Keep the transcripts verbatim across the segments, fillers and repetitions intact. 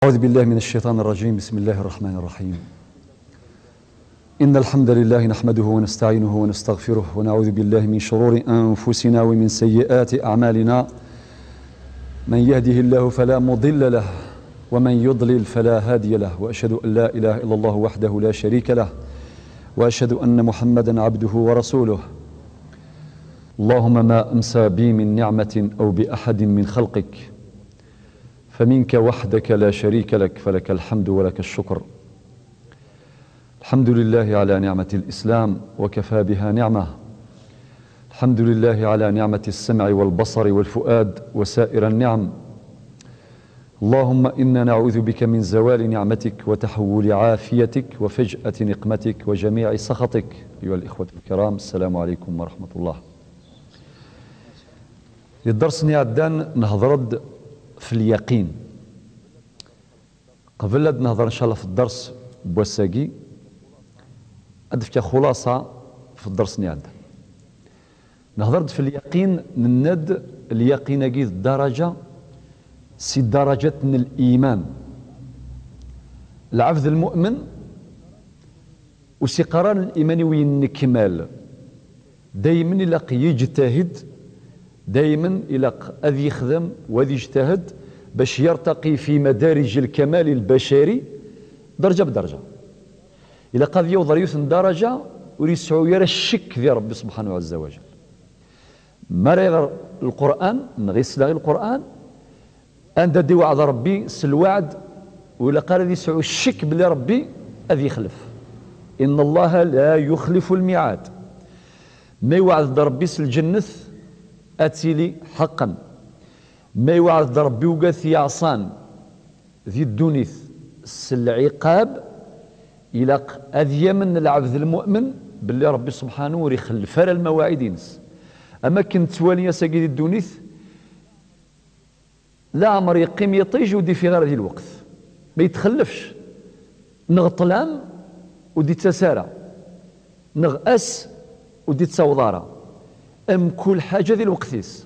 أعوذ بالله من الشيطان الرجيم. بسم الله الرحمن الرحيم. إن الحمد لله نحمده ونستعينه ونستغفره، ونعوذ بالله من شرور أنفسنا ومن سيئات أعمالنا. من يهده الله فلا مضل له، ومن يضلل فلا هادي له، وأشهد أن لا إله إلا الله وحده لا شريك له، وأشهد أن محمدا عبده ورسوله. اللهم ما أمسى بي من نعمة أو بأحد من خلقك، فمنك وحدك لا شريك لك، فلك الحمد ولك الشكر. الحمد لله على نعمة الإسلام، وكفى بها نعمة. الحمد لله على نعمة السمع والبصر والفؤاد وسائر النعم. اللهم إنا نعوذ بك من زوال نعمتك وتحول عافيتك وفجأة نقمتك وجميع سخطك. أيها الإخوة الكرام، السلام عليكم ورحمة الله. Di dders-nni iɛeddan, nehḍer-d f lyaqin. Qbel ad nehḍer, ncallah, f dders n wass-agi, ad d-fkeɣ xulaṣa f dders-nni iɛeddan. Nehḍer-d f lyaqin, nenna-d lyaqin-agi d ddaraǧa si ddarajat n liman. Lɛebd lmu'min, ur s-iqqar ara liman-iw yennekmal. Daymen ilaq yejtahid, daymen ilaq ad yexdem u ad yejtahid bac yartaqi fi madarij lkamal lbacari, darǧa bdarǧa. Ilaq ad yaweḍ ar yiwet n daraǧa ur yesɛu ara ccek di Ṛebbi subḥanahu ɛezza wa jal. Mi ara iɣer Lqur'an, neɣ isla i Lqur'an, anda d-iweɛɛed Ṛebbi s lweɛd, ur ilaq ara ad yesɛu ccek belli Ṛebbi ad yexlef. Inna Allaha la yuxlifu lmiɛad. Ma iweɛɛed-d Ṛebbi s lǧennet, ad tili ḥeqqen. Ma iweɛɛed-d Ṛebbi i wigad yeɛṣan di ddunit s lɛiqab, ilaq ad yamen lɛebd lmu'min belli Ṛebbi subḥanahu ur ixellef ara lmawaɛid-ines. Am akken nettwali ass-agi di ddunit, leɛmer yeqqim yiṭij ur d-ifiɣ ara di lweqt. Ma yettxellefc, neɣ ṭṭlam ur d-ittas ara, neɣ ass ur d-ittaweḍ ara. Mkul ḥaǧa di lweqt-is.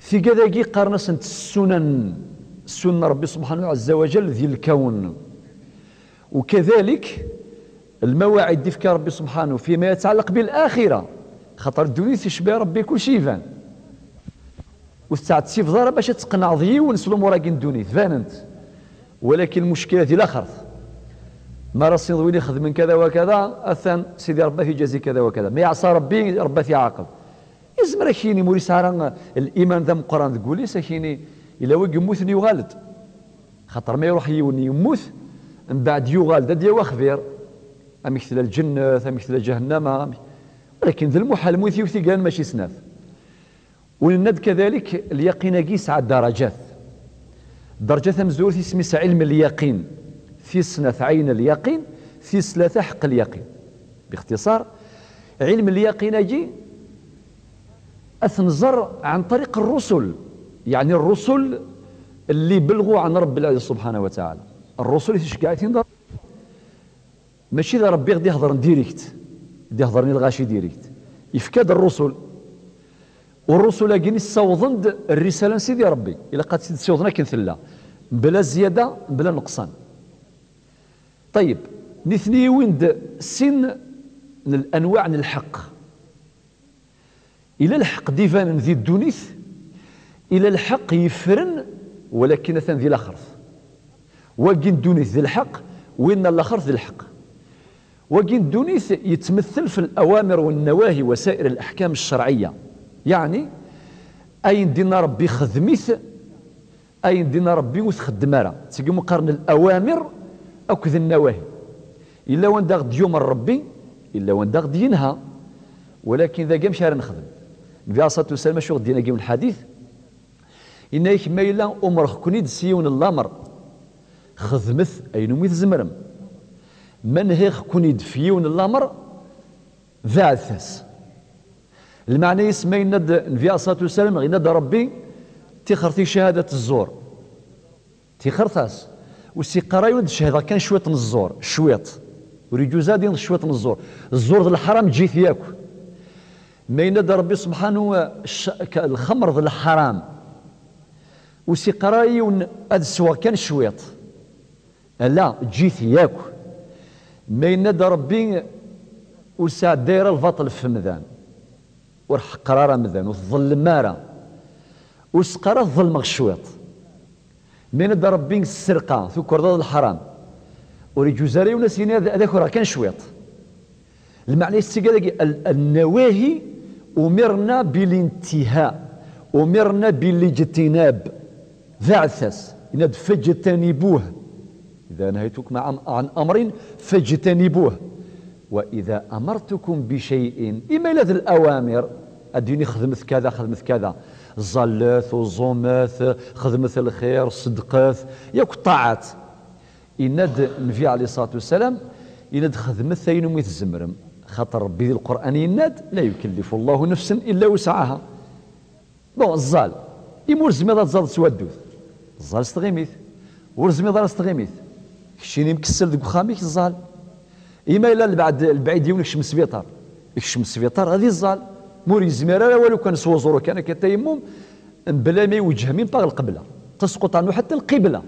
Tigad-agi qqaren-asent ssunan, ssunna Ṛebbi subḥanahu ɛezza wa jal di lkawn. Ukadalik, lmawaɛid d-ifka Ṛebbi subḥanahu fima yetɛelleq bil axira, xaṭer ddunit icba Ṛebbi kulci iban. Ur tettɛettibeḍ ara bac ad tqenɛeḍ yiwen s lumuṛ-agi n ddunit, banent. Walakin lmuckila di laxert. Mi ara s-tiniḍ win ixedmen kada wa kada, atan Sidi Ṛebbi ad t-iǧazi kada wa kada. Ma iɛṣa Ṛebbi, Ṛebbi ad t-iɛaqeb. Yezmer ad k-yini, ma ur yesɛi ara liman d ameqqran deg wul-is, ad k-yini, yella win yemmuten yuɣal-d. Xaṭer ma iruḥ yiwen yemmut, mbeɛd yuɣal-d, ad d-yawi axbir. Amek tella lǧennet, amek tella ǧahennama, amek... Walakin d lmuḥal, lmut yiwet i gan, mačči snat. U nenna-d kadalik, lyaqin-agi yesɛa daraǧat. Daraǧa tamezwarut isem-is ɛilm lyaqin. Tis snat ɛin lyaqin, tis tlata ḥeqq lyaqin. Bixtiṣar, ɛilm lyaqin-agi ad t-nẓer ɛan ṭariq ṛṛusul, yeɛni ṛṛusul lli belɣu ɛan Ṛebbi lɛali subḥanahu wa taɛala. Ṛṛusul i tceggeɛ-iten d Mačči d Ṛebbi i ɣ-d-iheḍren direct, d-iheḍren i lɣaci direct. Yefka-d ṛṛusul. U ṛṛusul-agi ssawḍen-d rrisala n Sidi Ṛebbi. Ilaq ad tt-id-ssiwḍen akken tella, mebla zzyada, mebla nneqṣan. Ṭeyyeb, nitni wwin-d sin n lanwaɛ n lḥeqq. Ila lḥeqq d-ibanen di ddunit, ila lḥeqq yeffren, walakin atan di laxert. Wagi n ddunit d lḥeqq, winna n laxert d lḥeqq. Wagi n ddunit yettmettel fi lawamir wa nnawahi wa sair alaḥkam ccerɛiyya. Yeɛni, ayen d-inna Ṛebbi xdem-it, ayen d-inna Ṛebbi ur t-xeddem ara. Seg umi qqaren lawamir akked nnawahi. Yella wanda ɣ-d-yumer Ṛebbi, yella wanda ɣ-d-yenha. Walakin dagi amek ara nexdem? Nnbi ɛalayhi ṣṣalatu wassalam, acu ɣ-d-yenna deg yiwen lḥadit? Yenna-yak, ma yella umreɣ-ken-id s yiwen n lamer, xedmet ayen umi tzemrem. Ma nhiɣ-ken-id f yiwen n lamer, beɛdet-as. Lmeɛna-is, ma yenna-d Nnbi ɛalayhi ṣṣalatu wassalam, yenna-d Ṛebbi, tixret i ccahadat zzur. Tixret-as. Ur s-iqqar ara, ad d-cehdeɣ kan cwiṭ n zzur, cwiṭ. Ur yeǧuz ad yenḍ cwiṭ n zzur. Zzur d leḥram, eǧǧ-it yakk. Ma yenna-d Ṛebbi subḥanahu, cc-, k-, lxemr d leḥram. Ur s-iqqar ara yiwen ad sweɣ kan cwiṭ. Ala, eǧǧ-it yakk. Ma yenna-d Ṛebbi, ur sɛedday ara lbaṭel ɣef umdan. Ur ḥeqqer ara amdan, ur tḍellem ara. Ur s-qqar ara ḍelmeɣ cwiṭ. Ma yenna-d Ṛebbi sserqa, tukerḍa d leḥram. Ur iǧuz ara yiwen ad s-yini ad, ad akreɣ kan cwiṭ. Lmeɛna-is ttagi dagi, al-, النواهي أمرنا بالانتهاء، أمرنا بالاجتناب. D aɛessas, yenna-d فاجتنبوه. إذا نهيتكم عن، عن أمر فاجتنبوه. وإذا أمرتكم بشيء, ima yella d lawamir, ad d-yini xedmet kada, xedmet kada. Ẓallet, uẓumet, xedmet lxir, ṣeddqet, yakk ṭṭaɛat. Yenna-d Nnbi ɛalayhi ṣṣalatu wassalam, yenna-d xedmet ayen umi tzemrem, xaṭer Ṛebbi di Lqur'an yenna-d: لا يكلف الله نفسا إلا وسعها. Bon, ẓẓal. Imi ur tezmireḍ ad tẓaleḍ s waddud, ẓẓal s tɣimit. Ur tezmireḍ ara s tɣimit, keččini mkessel deg uxxam-ik, ẓẓal. Ima yella lbeɛd, lbeɛid yiwen ikcem sbiṭar, ikcem sbiṭar ad iẓẓal. Ma ur yezmir ara walu kan s uẓru kan akka tayemmum, mebla ma iwejjeh min par lqebla. تسقط عنه حتى القبلة.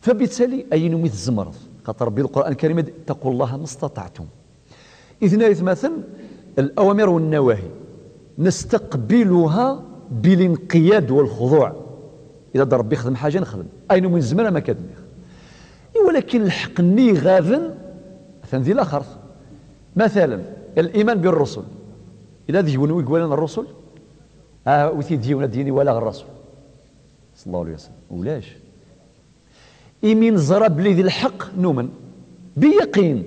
فبالتالي, ayen umi tzemreḍ, xaṭer Ṛebbi Lqur'an Lkarim, اتقوا الله ما استطعتم. Ihi aytmaten, الأوامر والنواهي نستقبلها بالانقياد والخضوع. Ila d Ṛebbi xdem ḥaǧa, nexdem. Ayen umi nezmer, am akka d-nniɣ. I walakin lḥeqq-nni iɣaben, atan di laxert. Matalen, الإيمان بالرسل. Ila d yiwen wi iwalan ṛṛusul? Ah, wi t-id yiwen ad d-yini walaɣ ṛṛasul, ṣalla Llahu ɛalayhi wa sallam. Ulac. Imi neẓra belli d lḥeqq, numen. Biyaqin.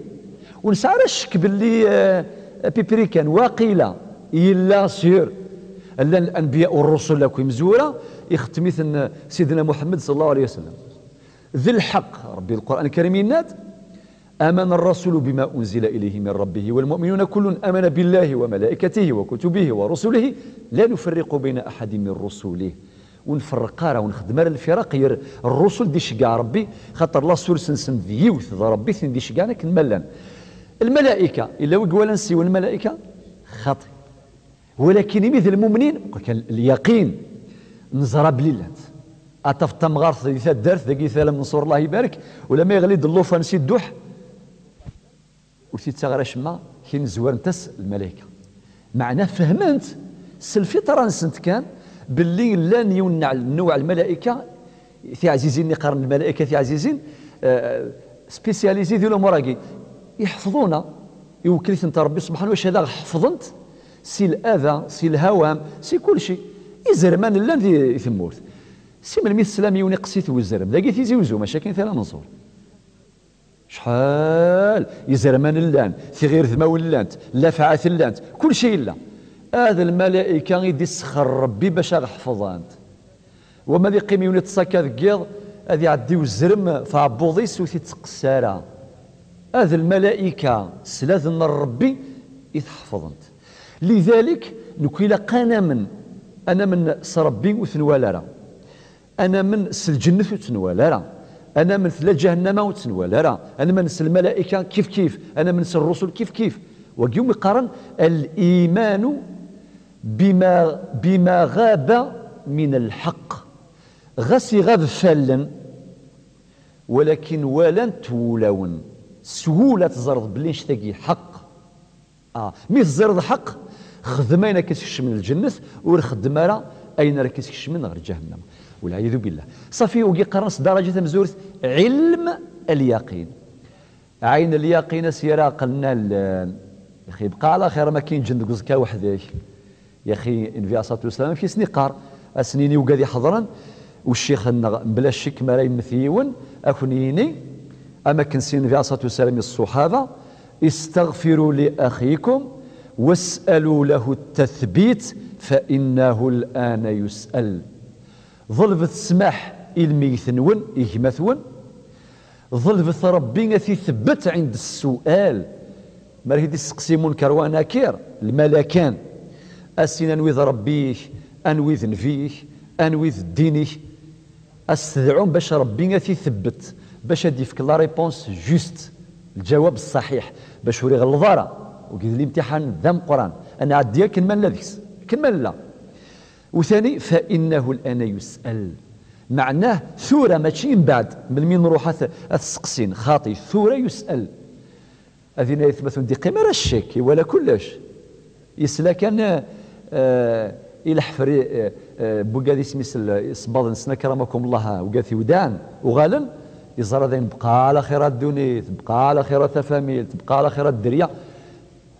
Ur nesɛi ara ccek belli, eh, piprikan, waqila, yella, sûr. Llan lanbiya u ṛṛusul akk imezwura, ixettem-iten, eh, Sidna Muḥemmed, ṣalla Llahu ɛalayhi wa sallam. D lḥeqq, Ṛebbi Lqur'an Lkarim yenna-d: آمن الرسول بما أنزل إليه من ربه والمؤمنون كل آمن بالله وملائكته وكتبه ورسله لا نفرق بين أحد من رسله. Ur nferreq ara, ur nxeddem ara lfiraq ger ṛṛusul d-iceggeɛ Ṛebbi, xaṭer la source-nsen d yiwet, d Ṛebbi i ten-d-iceggɛen akken ma llan. Lmalayika, illa wi iwalan s yiwen lmalayika? Xaṭi. Walakin imi d lmumnin, kan lyaqin, neẓra belli llant. Ad tafeḍ tamɣart di taddart, dagi Tala Menṣur, Allah ibarek, ulamma yeɣli-d llufan si dduḥ, ur t-ittaɣ ara acemma, kin zwarent-as lmalayka. Meɛna fehment s lfitra-nsent kan belli llan yiwen n nnuɛ lmalayka tiɛzizin, i qqaren lmalayka tiɛzizin, eh, spécialisés di lumuṛ-agi. Iḥefḍuna, iwekkel-itent Ṛebbi subḥanahu wa taɛala ad aɣ-ḥefḍent si lada, si lhawam, si kulci. Izerman llan di, di tmurt. Si melmi teslam yiwen iqes-it uzrem? Dagi Tizi Uzzu, maca kan Tala Menṣur. Acḥal izerman llan, tiɣirdmawen llant, llafɛat llant, kulci yella. Ad lmalayka i d-issexxer Ṛebbi bac ad ɣ-ḥefḍent. Wama ad iqqim yiwen iṭṭes akka deg yiḍ, ad iɛeddi uzrem f aɛebbuḍ-is, ur t-itteqqes ara. Ad lmalayka, s lad n Ṛebbi, i t-ḥefḍent. Lidalik, nekk ilaq ad namen, ad namen s Ṛebbi ur t-nwala ara. Ad namen s lǧennet ur tt-nwala ara. Ad namen s la ǧahennama ur tt-nwala ara. Ad namen s lmalayka kif kif. Ad namen s ṛṛusul kif kif. Wagi umi qqaren الإيمان بما، بما غاب من الحق. Ɣas iɣab f allen, walakin walan-t wulawen. S wul ad teẓreḍ belli annect-agi ḥeqq. Ah, mi teẓriḍ lḥeqq, xdem ayen ara k-iskecmen lǧennet, ur xeddem ara ayen ara k-iskecmen ɣer ǧahennama. Walɛiyadu billah. Ṣafi, wagi qqaren s daraǧa tamezwarut, ɛilm alyaqin. Ɛayn alyaqin, a s-yerr ɛaqel n allen. Yaxi, bqa ɛla xir, ma k-inǧen deg uẓekka weḥd-k. Yaxi, Nnbi ɛalayhi ṣṣalatu wassalam, amek i sen-iqqar? A sen-yini i wigad iḥeḍren, uccix-nneɣ, mebla ccek, mi ara yemmet yiwen, a ken-yini, am akken s-yini Nnbi ɛalayhi ṣṣalatu wassalam i ṣṣuḥaba: استغفروا لأخيكم واسألوا له التثبيت فإنه الآن يسأل. Ḍelbet ssmaḥ i lmeyyet-nwen, i gma-twen, ḍelbet Ṛebbi ad t-itebbet ɛend ssual. Mi ara k-id-isteqsi Munker wa Nakir, lmalakan, a s-in anwi d Ṛebbi-k, anwi d Nnbi-k, anwi d ddin-ik. A s-tedɛum bac Ṛebbi ad t-itebbet, bac ad d-yefk la réponse juste, lǧawab ṣṣaḥiḥ, bac ur iɣelleḍ ara. Wagi d limtiḥan d ameqqran. Ad nɛeddi akken ma nella deg-s, akken ma nella. U tani, فإنه الآن يسأل. Meɛnah, tura, mačči mbeɛd, melmi nruḥ ad t-, ad t-seqsin, xaṭi, tura yus'al. Ad in-, ay atmaten, ur d-iqqim ara ccek, iwala kullec. Yesla kan, eh, i leḥfer, eh, eh, n wigad isem-is l-, isebbaḍen-nsen, أكرمكم الله, wigad iwedɛen, uɣalen, yeẓra dayen bqa ɛla xir a ddunit, bqa ɛla xir a tafamilt, bqa ɛla xir a dderya,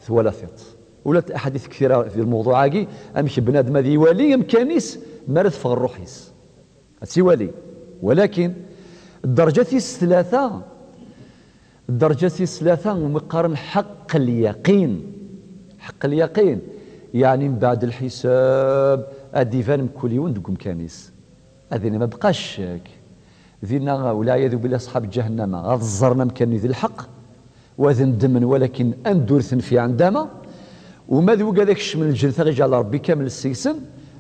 twala tiṭ. Ula d aḥadit kthira di lmewḍuɛ-agi, amek bnadem ad iwali amkan-is mi ara teffeɣ rruḥ-is. Ad tt-iwali. Walakin, dderǧa tis tlata, dderǧa tis tlata, umi qqaren ḥeqq lyaqin. Ḥeqq lyaqin. Yeɛni, mbeɛd lḥisab, ad d-iban mkul yiwen deg umkan-is. Ad ini ma bqa ccek. Dinna, wal-ɛiyadu billah, ṣṣḥab ǧahennama, ad ẓẓren amkan-nni d lḥeqq, u ad ndemmen, walakin anda ur tenfiɛ ndama. Uma d wigad akecmen lǧennet, ad ɣ-iǧɛel Ṛebbi kamel seg-sen,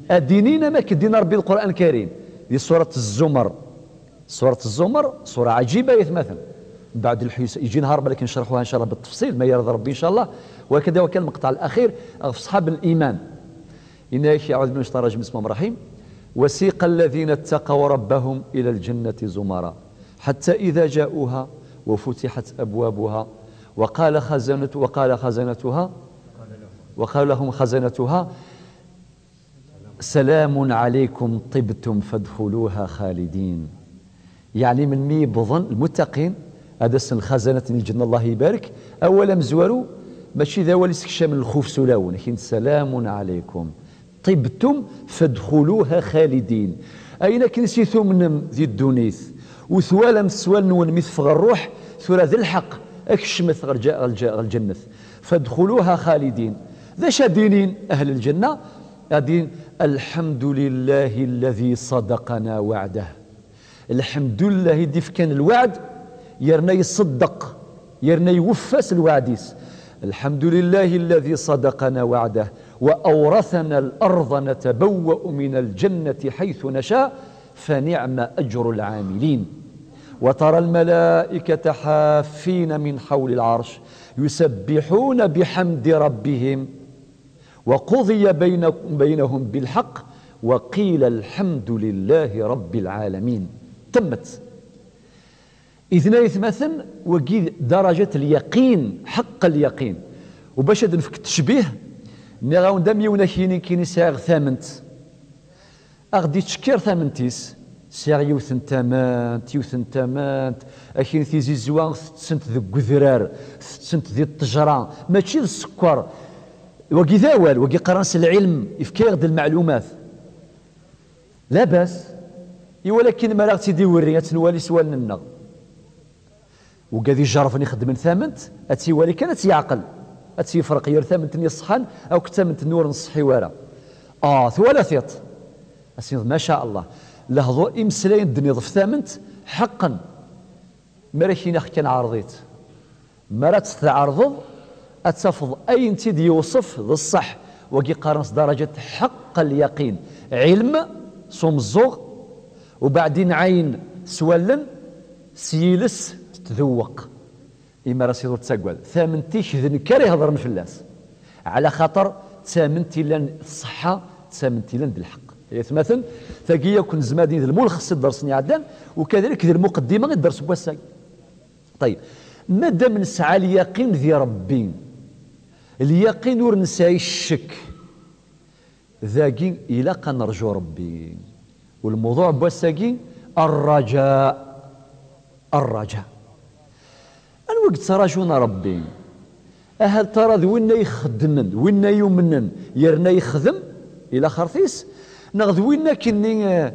ad d-inin am akken d-yenna Ṛebbi di Lqur'an Karim, di surat Zzumer. Surat Zzumer, ṣura ɛǧiba, ay atmaten. Mbeɛd lḥis-, yeǧǧi nhar balak ncreḥuha, ncallah, bitefṣil, ma yerḍa Ṛebbi, ncallah. Wakada wa kan lmeqṭeɛ laxir, ɣef ṣṣḥab n liman. Yenna-ak, أعوذ بالله من الشيطان الرجيم، بسم الله الرحمن الرحيم. وسيق الذين اتقوا ربهم إلى الجنة زمرا حتى إذا جاءوها وفتحت أبوابها وقال خزنة-، وقال خزنتها، وقال لهم خزنتها سلام عليكم طبتم فادخلوها خالدين. Yeɛni, melmi i wwḍen lmuttaqin, ad asen lxazanat n lǧenna, Allah ibarek, awal amezwaru, mačči d awal isekcamen lxuf s ulawen, akin سلام عليكم طبتم فادخلوها خالدين. Ayen akken si tumnem di ddunit, u twalam s wallen-nwen mi teffeɣ rruḥ, tura d lḥeqq, ad kecmet ɣer lǧa-, ɣer lǧa-, ɣer lǧennet. فادخلوها خالدين. D acu ad d-inin ahl lǧenna? Ad d-inin, الحمد لله الذي صدقنا وعده. Lḥemdullah i d-ifkan lweɛd, yerna iṣeddeq, yerna iweffa s lweɛd-is. الحمد لله الذي صدقنا وعده وأورثنا الأرض نتبوأ من الجنة حيث نشاء فنعم أجر العاملين. وترى الملائكة حافين من حول العرش يسبحون بحمد ربهم وقضي بين-، بينهم بالحق وقيل الحمد لله رب العالمين. Temmet. Idan, ay atmaten, wagi darajat lyaqin, ḥeqq lyaqin. U bac ad nefk ttecbih, nniɣ-awen-d am yiwen ad k-yini nekkini sɛiɣ tament. Ad ɣ-d-ittcekkir tament-is. Sɛiɣ yiwet n tament, yiwet n tament, akin tizizwa tettent deg wedrar, tettent di ṭṭejra, mačči d sskeṛ. Wagi d awal, wagi qqaren-as lɛilm, yefka-yaɣ-d lmeɛlumat. Labas, i walakin mi ara ɣ-tt-id-iwerri, ad tt-nwali s wallen-nneɣ. Wigad ijerrben ixeddmen tament, ad tt-iwali kan, ad tt-yeɛqel. Ad tt-yefreq ger tament-nni ṣṣḥan akked tament-nni ur nṣeḥḥi ara. Ah, twala tiṭ. Asin, ma sha Allah. Lehdur, imeslayen d-nniḍ ɣef tament, ḥeqqen. Mi ara k-iniɣ kan, ɛreḍ-itt. Mi ara tt-tɛerḍeḍ, ad tafeḍ ayen tt-id-yewṣef d ṣṣeḥ. Wagi qqaren-as darajat ḥeqq lyaqin. Ɛilm s umeẓẓuɣ, ubeɛdin ɛayen s wallen, s yiles tettdewweq. Imi ara s-iḍ ur ttaggad. Tament-ik d nekk ara ihedren fell-as. Ɛla xaṭer d tament illan d ṣṣeḥḥa, d tament illan d lḥeqq. Ay atmaten, tagi yakk nezmer ad d-nini d lmulxes i dders-nni iɛeddan, u kadalik d lmuqeddima i dders n wass-agi. Ṭayeb, madam nesɛa lyaqin di Ṛebbi, lyaqin ur nesɛi ccek, dagi ilaq ad nerju Ṛebbi. U lmewḍuɛ n wass-agi, الرجاء. الرجاء. Anwa i yettraǧun Ṛebbi? Ahat tara d winna ixeddmen, d winna yumnen, yerna yexdem i laxert-is, neɣ d winna akkenni, eh,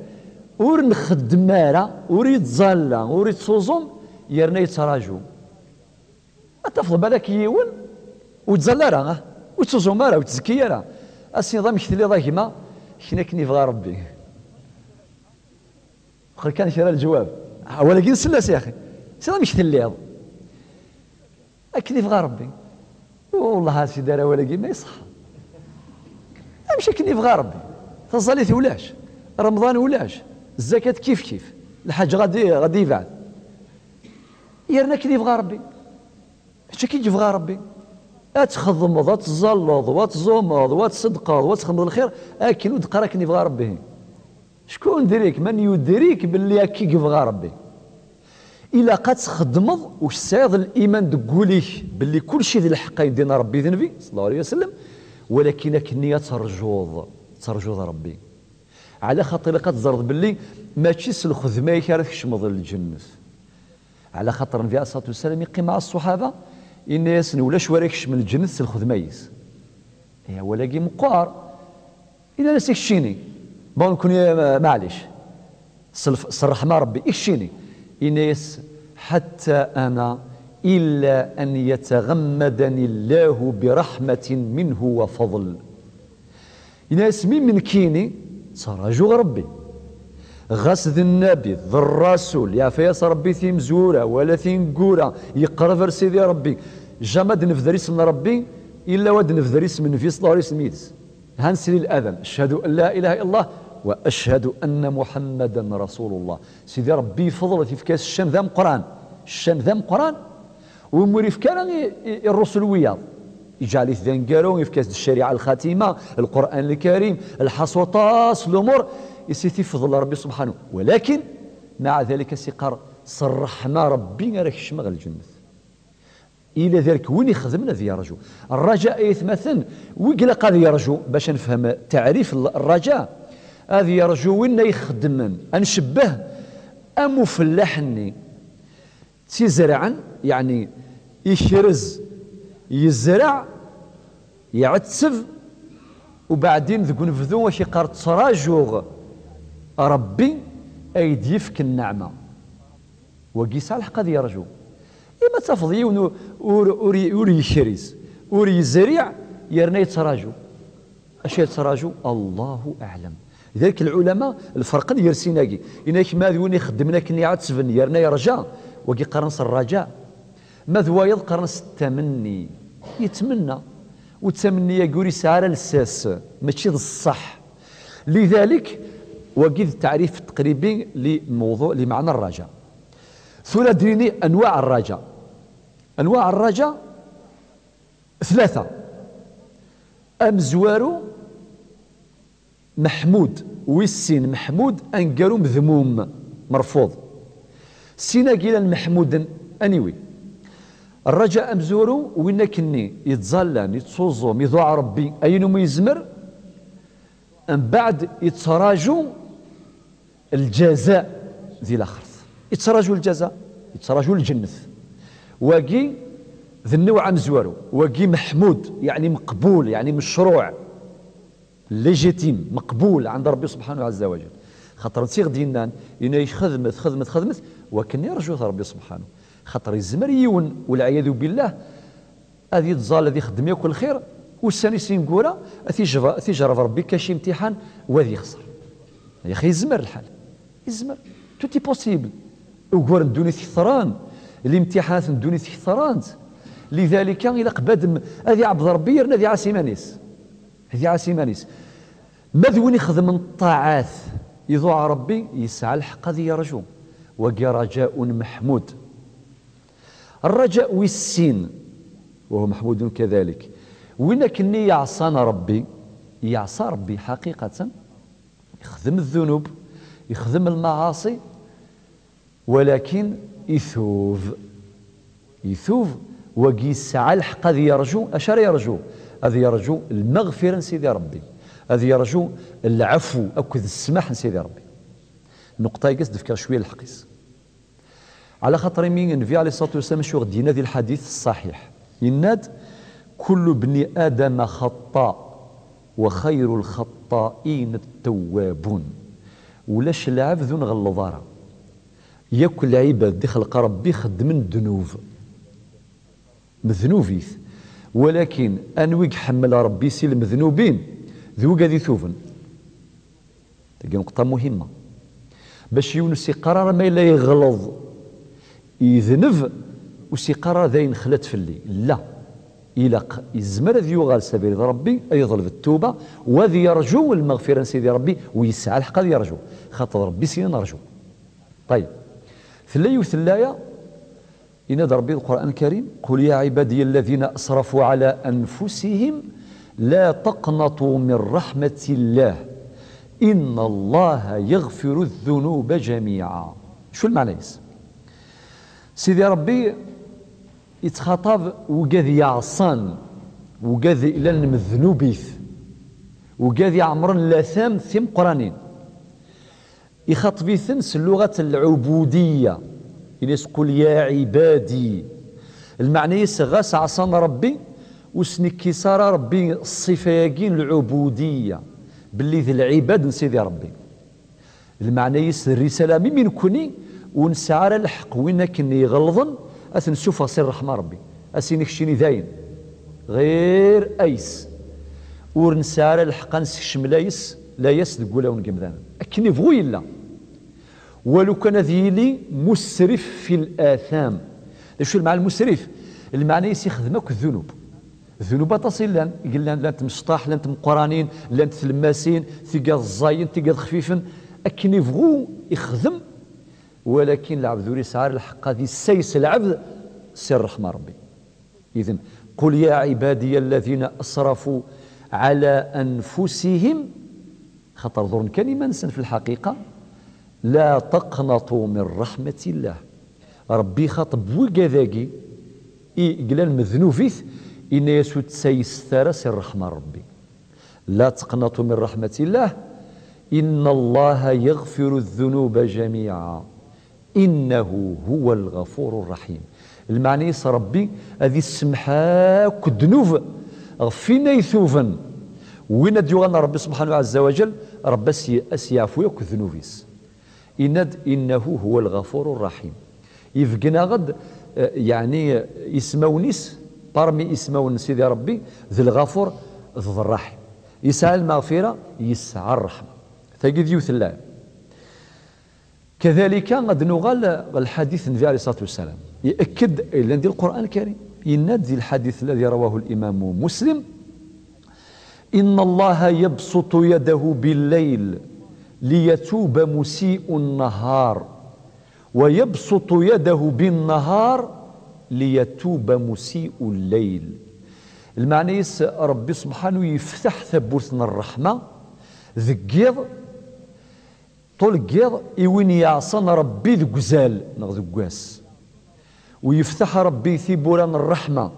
ur nxeddem ara, ur ittẓalla, ur ittuẓum, yerna yettraǧu? Ad tafeḍ balak yiwen ur ittẓalla ara, ah, ur ittuẓum ara, ur ittzekki ara. Ad s-tiniḍ amek telliḍ a gma, kna akken yebɣa Ṛebbi. Xer kan kra lǧwab. Awal-agi nsell-as, yaxi. Siɣ amek telliḍ? Akken yebɣa Ṛebbi. Wellah a sidi, ara awal-agi ma iṣeḥḥa. Amek akken yebɣa Ṛebbi? Taẓallit ulac. Remḍan ulac. Zzakat kif kif. Lḥaǧ ɣadi, ɣadi yebɛed. Yerna akken yebɣa Ṛebbi. Mačči akken yebɣa Ṛebbi. Ad txedmeḍ, ad tẓalleḍ, wa tẓumeḍ, wa tṣeddqeḍ, wa txedmeḍ lxir, akken ur d-qqar akken yebɣa Rebbi. Cku yudrik, man yudrik belli akka i yebɣa Rebbi? Ilaq ad txedmeḍ u tesɛiḍ liman deg wul-ik belli kulci d lḥeqq ayen d-yenna Rebbi d Nnbi, ṣalla Llahu ɛalayhi wa sallam, walakin akkenni ad terjuḍ, terjuḍ Rebbi. Ɛla xaṭer ilaq ad teẓreḍ belli mačči s lxedma-ik ara tkecmeḍ lǧennet. Ɛla xaṭer Nnbi ɛalayhi ṣṣalatu wa ssalam iqqim mɛa ṣṣuḥaba, inna-yasen: "Ulac wara ikecmen lǧennet s lxedma-is." Ihi awal-agi meqqer. Inna-yas: "I keččini?" Bon, nekkni, eh, maɛlic. S lf-, s ṛṛeḥma Rebbi, "I keččini?" Inna-yas: "Ḥatta ana illa an yataɣammadani Llahu bi raḥmatin minhu wa faḍl." Yenna-yas: "Mi nekkini ttrajuɣ Rebbi. Ɣas d nnabi, d rrasul, yeɛfa-yas Rebbi timezwura wala tineggura, yeqreb ar Sidi Rebbi, jamais ad nebder isem n Rebbi, illa wa ad nebder isem n Nnbi ṣalla Llahu ɛalayhi wa sallam yid-s." Ha nesli ladan: "Ashhadu an la ilaha illa Llah wa ashhadu anna Muḥammadan rasulullah." Sidi Rebbi yefḍel-it, yefka-yas ccan d ameqqran. Ccan d ameqqran, u ur yefka ara i, i, i ṛṛusul wiyaḍ. Iǧɛel-it d aneggaru, yefka-as-d ccariɛa, lxatima, Lqur'an Lkarim, lḥaṣu aṭas n lumuṛ i s-ifḍel Rebbi subḥanahu. Walakin, maɛa dalik, a s-iqqar: "S ṛṛeḥma Rebbi ara kecmeɣ lǧennet." Ila dalik win ixedmen ad yerju. Ṛṛaǧa, ay atmaten, wi ilaq ad yerju, bac ad nefhem taɛrif n ṛṛaǧa, ad yerju win ay ixeddmen, ad ncebbeh am ufellaḥ-nni. Ttizerɛen, yeɛni ikrez, yezreɛ, iɛetteb, ubeɛdin deg unebdu ad k-iqqar: "Ttrajuɣ Rebbi ay d-yefk nneɛma." Wagi yesɛa lḥeqq ad yerju. Ima tafeḍ yiwen ur, ur, ur, ur yekriz, ur yezriɛ, yerna yettraju. Acu yettraju? Allahu aɛlam. Lidalik lɛulama lferqen gar sin-agi. Yenna-k ma d win ixeddmen akken iɛettben yerna yerja, wagi qqaren-as rraǧa. Ma d wayeḍ qqaren-as ttamenni. Yettmenna. U ttamenni-agi ur yesɛi ara lsas, mačči d ṣṣeḥ. Lidalik, wagi d taɛrif taqribi li mewḍuɛ, li meɛna rraǧa. Tura ad d-nini anwaɛ rraǧa. Anwaɛ rraǧa tlata. Amezwaru meḥmud, wis sin meḥmud, aneggaru medmum, merfuḍ. Sin-agi llan meḥmuden, anyway. Rraǧa amezwaru, win akkenni yettẓallan, yettuẓum, iḍuɛ Rebbi, ayen umi yezmer, mbeɛd yettraju lǧaza di laxert. Yettraju lǧaza, yettraju lǧennet. Wagi d nnuɛ amezwaru. Wagi meḥmud, yeɛni meqbul, yeɛni mecruɛ, légitime, meqbul ɛend Rebbi subḥanahu ɛazza wa jal. Xaṭer netta i ɣ-d-yennan, yenna-yak: "Xedmet, xedmet, xedmet, wakken i rjut Rebbi subḥanahu." Xaṭer yezmer yiwen, walɛiyadu billah, ad yettẓalla, ad ixeddem yakk lxir, ussan-is ineggura, ad t-ijba-, ad t-ijerreb Rebbi kac imtiḥan, u ad yexṣer. Yaxi yezmer lḥal. Yezmer. Tout est possible. Uguren n ddunit ketren, limtiḥanat n ddunit ketren. Lidalika, ilaq badem ad iɛebbed Rebbi yerna ad iɛas iman-is. Ad iɛas iman-is. Ma d win ixedmen ṭṭaɛat, iḍuɛ Rebbi, yesɛa lḥeqq ad yerju. Wagi rajaun meḥmud. Rraǧa wis sin, wa huwa meḥmudun kadalik. Win akkenni yeɛṣan Rebbi, yeɛṣa Rebbi ḥaqiqatan, ixdem ddunub, ixdem lmaɛaṣi, walakin itub. Itub, wagi yesɛa lḥeqq ad yerju. Acu ara yerju? Ad yerju lmeɣfira n Sidi Rebbi. Ad yerju lɛafu akked ssmaḥ n Sidi Rebbi. Nnuqṭa-agi ad s-d-fkeɣ cwiya lḥeqq-is. Ɛla xaṭer imi Nnbi ɛalayhi ṣṣalatu wassalam acu i ɣ-d-yenna di lḥadit ṣṣaḥiḥ? Yenna-d: "Kullu bni Adama xaṭṭa, wa xayru lxaṭṭain ttawwabun." Ulac lɛebd ur nɣelleḍ ara. Yakk lɛibad d-ixleq Rebbi xeddmen ddnub. Mednubit. Walakin anwi i iḥemmel Rebbi si lmednubin? D wigad ituben. Tagi nqeṭṭa muhimma. Bac yiwen ur s-iqqar ara ma yella yeɣleḍ, yedneb, ur s-iqqar ara dayen xlat fell-i. La. Ilaq, yezmer ad yuɣal s abrid Rebbi, ad yeḍleb ttuba, u ad yerju lmeɣfira n Sidi Rebbi, u yesɛa lḥeqq ad yerju. Xaṭer Rebbi s-yenna nerju. Ṭayeb. Tella yiwet n laya, Yenna-d Ṛebbi di Lqur'an Lkarim: قل يا عبادي الذين أسرفوا على أنفسهم لا تقنطوا من رحمة الله إن الله يغفر الذنوب جميعا. Acu lmeɛna-is? Sidi Ṛebbi yettxaṭab wigad yeɛṣan, wigad llan mednubit, wigad iɛemṛen latam timeqqranin. Ixaṭeb-iten s lluɣat n lɛubudiyya. Ini-as: قل يا عبادي. Lmeɛna-is, ɣas ɛṣan Ṛebbi, ur sen-ikkis ara Ṛebbi ṣṣifa-agi n lɛubudiyya, belli d lɛibad n Sidi Ṛebbi. Lmeɛna-is, d rrisala, mi, mi nekkni ur nesɛi ara lḥeqq win akken iɣelḍen ad t-nessufeɣ si ṛṛeḥma Ṛebbi, ad s-ini: keččini dayen, ɣir ayes. Ur nesɛi ara lḥeqq ad nessekcem layes, layas deg wulawen n yemdanen. Akken ibɣu yella. Walu kan ad yili musrif fi l-atham. D acu lmeɛna musrif? Lmeɛna-is ixdem akk ddunub. Ddunub aṭas i llan, i yellan, llant mecṭaḥ, llant meqqranin, llant tlemmasin, tigad ẓẓayen, tigad xfifen. Akken ibɣu ixdem, walakin lɛebd ur yesɛi ara lḥeqq ad issayes lɛebd si ṛṛeḥma Ṛebbi. Idem, قل يا عبادي الذين أسرفوا على أنفسهم, xaṭer ḍurren kan iman-nsen fi lḥaqiqa, لا تقنطوا من رحمة الله. Ṛebbi ixaṭeb wigad-agi i yellan mednubit, yenna-yas: ur ttayset ara si ṛṛeḥma n Ṛebbi. لا تقنطوا من رحمة الله إن الله يغفر الذنوب جميعا إنه هو الغفور الرحيم. Lmeɛna-is, Ṛebbi ad issemḥ akk ddnub ɣef win ay tuben. Win ad d-yuɣalen ɣer Ṛebbi subḥanahu ɛazza wa jall, Ṛebbi ad s-, ad s-yeɛfu akk ddnub-is. Yenna-d: إنه هو الغفور الرحيم. Ibeggen-aɣ-d, eh, yeɛni, eh, ismawen-is, parmi ismawen n Sidi Ṛebbi, d Lɣafur, d Ṛṛaḥim. Yesɛa lmeɣfira, yesɛa ṛṛeḥma. Tagi d yiwet n lɛib. Kadalika, ad nuɣal ɣer lḥadit n Nnbi ɛalayhi ṣṣalatu wassalam. Iɛekk-d, yellan di Lqur'an Lkarim. Yenna-d di lḥadit alladhi rawahu l-Imam Muslim: إن الله يبسط يده بالليل ليتوب مسيء النهار ويبسط يده بالنهار ليتوب مسيء الليل. Lmeɛna-is, Ṛebbi subḥanahu yeftaḥ tawwurt n ṛṛeḥma deg yiḍ, ṭul n yiḍ, i win yeɛṣan Ṛebbi deg uzal neɣ deg wass. U yeftaḥ Ṛebbi tiwwura n ṛṛeḥma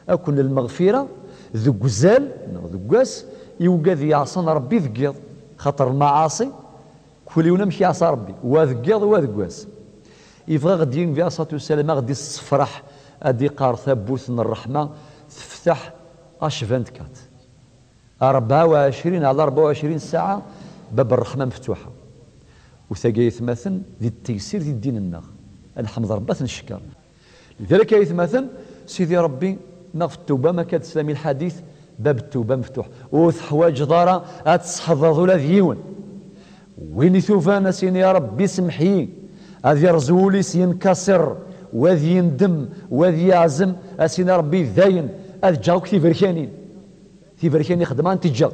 akked n lmeɣfira deg uzal neɣ deg wass i wigad yeɛṣan Ṛebbi deg yiḍ, xaṭer lmaɛaṣi, kul yiwen amek yeɛṣa Ṛebbi, wa deg yiḍ, wa deg wass. Ibɣa ad d-yini Nnbi ɛalayhi ṣṣalatu wassalam, ad ɣ-d-issefreḥ, ad d-iqqar tawwurt n ṛṛeḥma teftaḥ H vingt-quatre. Rebɛa u ɛecrin ɛla rebɛa u ɛecrin ssaɛa, bab ṛṛeḥma meftuḥa. U tagi, ay atmaten, d ttaysirt di ddin-nneɣ. Ad nḥemd Ṛebbi, ad t-neckeṛ. Lidalik, ay atmaten, Sidi Ṛebbi, neɣ f ttuba, ma akka d-teslam i lḥadit, bab ttuba meftuḥ. Ur teḥwaǧeḍ ara ad tesḥeḍreḍ ula d yiwen. Win ituban, ad s-yini: "Ya Ṛebbi, semmeḥ-iyi." Ad yerẓ wul-is, yenkaṣir, wa ad yendem, wa ad yeɛzem, ad s-yini: "Ya Ṛebbi, dayen, ad ǧǧeɣ akk tiberkanin." Tiberkanin xedmeɣ, ad tent-ǧǧeɣ.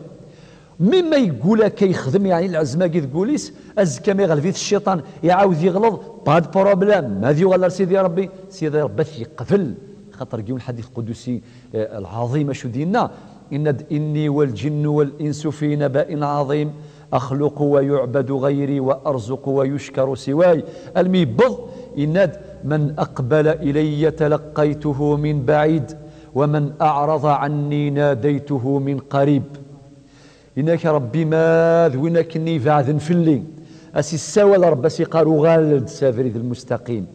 Mi ma yeggul akka yexdem, yeɛni lɛezm-agi deg wul-is, azekka ma iɣleb-it cciṭan, iɛawed yeɣleḍ, pas de problème, ma ad yuɣal ar Sidi Ṛebbi, Sidi Ṛebbi ad t-yeqbel. Xaṭer deg yiwen lḥadit qudusi, eh, lɛaḍim, acu d-yenna? Yenna-d: "إني والجن والإنس في نبأ عظيم، أخلق ويعبد غيري وأرزق ويشكر سواي." Almi yewweḍ, yenna-d: "من أقبل إلي تلقيته من بعيد، ومن أعرض عني ناديته من قريب." Yenna-k Ṛebbi, ma d win akken ibeɛden fell-i, a s-issawal Ṛebbi, a s-iqqar: "Uɣal-d s abrid lmustaqim."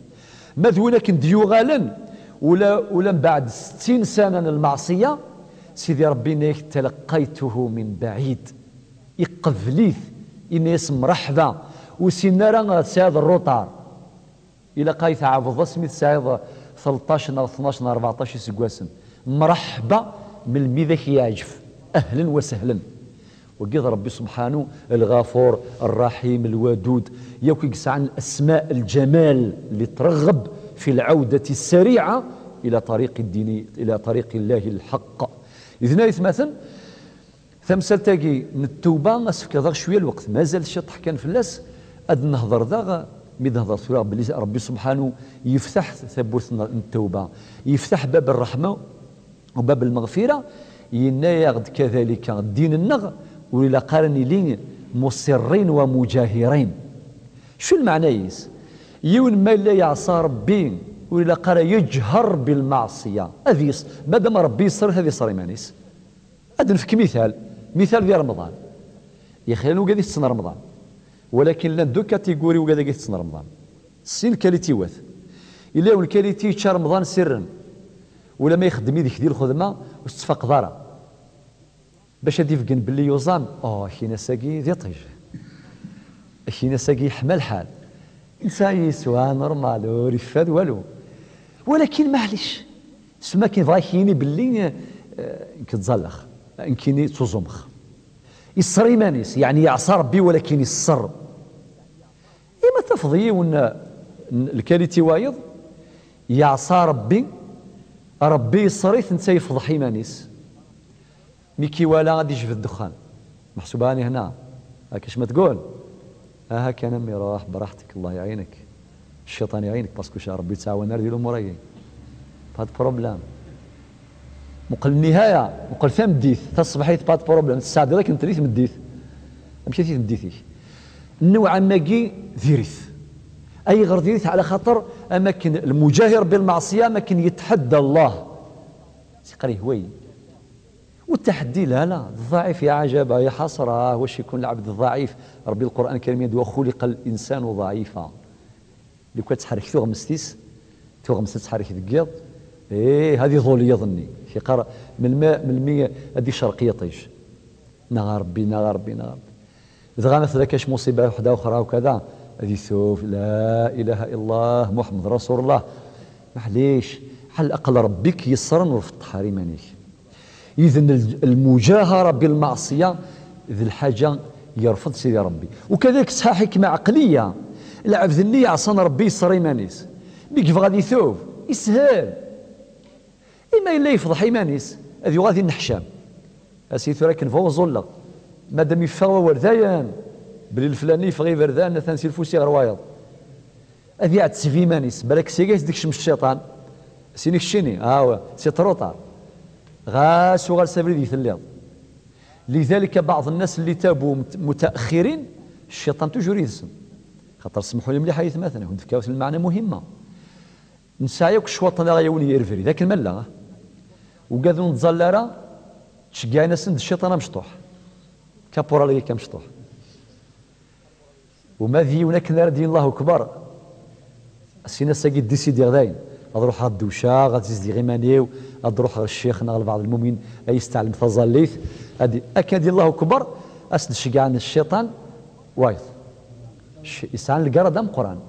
Ma d win akken d-yuɣalen, ula, ula mbeɛd settin sana n lmeɛṣiyya, Sidi Ṛebbi yenna-yak: "تلقيته من بعيد." Iqbel-it, yenna-yas: "Mreḥba." Ur ssinen ara tesɛiḍ ṛṛuṭar. Ilaq ad tɛebdeḍ asmi tesɛiḍ tleṭṭac neɣ tnac neɣ rbeɛṭac iseggasen. Mreḥba melmi d ak-yeɛǧeb. Ahlen wa sahlen. Wagi d Ṛebbi subḥanu, Lɣafur, Ṛṛaḥim, Lwadud, yakk i yesɛan asma, lǧamal, اللي ترغب في العودة السريعة إلى طريق الدين، إلى طريق الله الحق. Idan, ay atmaten, tamsalt-agi n ttuba, ad s-fkeɣ daɣ cwiya lweqt, mazal ciṭṭaḥ kan fell-as, ad nehḍer daɣ Mi d-nehder tura belli Ṛebbi subḥanu yeftaḥ tawwurt n, n ttawba, yeftaḥ bab ṛṛeḥma u bab lmeɣfira, yenna-yaɣ-d kadalika ddin-nneɣ ur ilaq ara nili muṣirrin wa muǧahirin. Acu lmeɛna-is? Yiwen ma yella yeɛṣa Ṛebbi, ur ilaq ara yeǧher bilmeɛṣiya. Ad yes-, madam Ṛebbi yeṣṣer-it, ad iṣṣer iman-is. Ad nefk mital, mital di Remḍan. Ixlan ugad itetten Remḍan. Walakin llan deux catégories ugad agi itetten Remḍan. Sin qualité-wat. Yella yiwen qualité yečča Remḍan sirren. Ulamma ixeddem yid-k di lxedma, ur tettfaqeḍ ara. Bac ad ibeggen belli yuẓam, oh, akin ass-agi d iṭij. Akin ass-agi yeḥma lḥal. Netta yeswa normal, ur yeffad walu. Walakin maɛlic. Sma akin bɣa ak-yini belli, eh, nekk ttẓallax, nekkini ttuẓumex. Yeṣṣer iman-is, yeɛni yeɛṣa Ṛebbi walakin yeṣṣer. Ima tafeḍ yiwen, eh, n lkaliti wayeḍ, yeɛṣa Ṛebbi, Ṛebbi yeṣṣer-it, netta yefḍeḥ iman-is. Mi k-iwala ad d-ijbed ddexxan. Meḥsub ani hna. Akka cma tqul. Aha kan a mmi, ruḥ براحتك, Allah iɛinek. Cciṭan iɛinek, parce que Ṛebbi yettɛawan ar di lumuṛ-agi. Pas de problème. Muqel nnihaya, muqel tameddit, taṣebḥit, pas de problème. Tesɛeddiḍ akken tli tmeddit. Amek i tmeddit-ik? Nnewɛa-agi diri-t. Ayɣer diri-t? Ɛla xaṭer am akken lmuǧahir bilmeɛṣiya, am akken yetḥedda Allah. Siqar ihwa-yi. Ur ttaḥeddi la, la, d ḍɛif, ya ɛajaba, ya ḥasra, wacu ikun lɛebd ḍɛif. Ṛebbi Lqur'an Karim yenna-d, وخلق الإنسان ضعيفا. Lukan tettḥerrik tuɣmest-is, tuɣmest ad tettḥerrik deg yiḍ, ih, ad iḍul yiḍ-nni. Yeqqar, melmi, melmi ad icerq yiṭij? Neɣ a Ṛebbi, neɣ a Ṛebbi, neɣ a Ṛebbi. Dɣa ma tella kac muṣiba waḥda uxra u kada, ad itub, la ilaha illallah, Muḥemmed Rasulullah. Maḥlic, ɛal aqal Ṛebbi k-yeṣṣren ur feṭṭeḥ ara iman-ik. Iden l-, lmuǧahara bilmeɛṣiya d lḥaǧa yerfeḍ Sidi Ṛebbi. Ukadalik tesɛa ḥikma ɛeqliya, lɛebd-nni yeɛṣan Ṛebbi yeṣṣer iman-is. Mi yebɣa ad itub, yeshel. Ima yella yefḍeḥ iman-is, ad yuɣal d inneḥcam. A sidi tura akken bɣa uẓulleɣ. Madam yeffeɣ wawal dayen, belli leflani yeffeɣ iberdan, atan si lfusi ɣer wayeḍ. Ad iɛetteb iman-is, balak seg-a i s-d-ikcem cciṭan. Sin ikcini, awa, c'est trop tard. Ɣas uɣal s abrid i telliḍ. لذلك بعض الناس اللي تابوا مت-، متأخرين، الشيطان toujours يدسم. خاطر سمحوا لي مليح يا يتماتنا، كنت فكاوت المعنى مهمة. Nesɛa yakk ccwaṭ-nneɣ ay awen-yerr abrid, akken ma llan. Ugad ur nettẓalla ara, ttceggiɛen-asen-d cciṭan amecṭuḥ. Kapural-agi amecṭuḥ. Uma d yiwen akken ara d-yini Allahu Akbar, sin ass-agi ddisidiɣ dayen. Ad ruḥeɣ ad dewceɣ, ad zizdiɣ iman-iw, ad ruḥeɣ ɣer ccix neɣ lbeɛḍ lmumin ay yesteɛlem taẓallit. Ad, akken ad yini Allahu Akbar, ad s-d-ceggɛen cciṭan wayeḍ. Cc-, yesɛan lgarad ameqqran.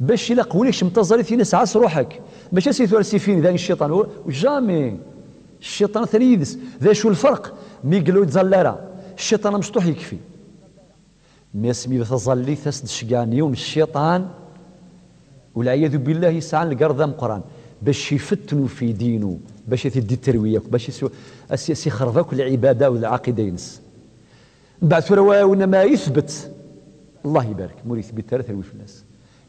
Bac ilaq win ikcem taẓallit-ines, ɛas ruḥek. Mačči as-itwal sifin, dayen cciṭan. U-, jamais. Cciṭan atan yid-s. D acu lferq? Mi yella ur yettẓalla ara, cciṭan amecṭuḥ yekfi. Mi asmi taẓallit as-d-ceggɛen yiwen cciṭan, ulɛiyadu billah, yesɛan lgarda ameqqran, bac ifettnu fi dinu, bac ad t-id-iterwi akk, bac isu-, as-, as-ixreb akk lɛibada u lɛaqida-ines. Mbeɛd tura wa-, win ma yethbet, Allah ibarek, ma ur yethbit ara terwi fell-as.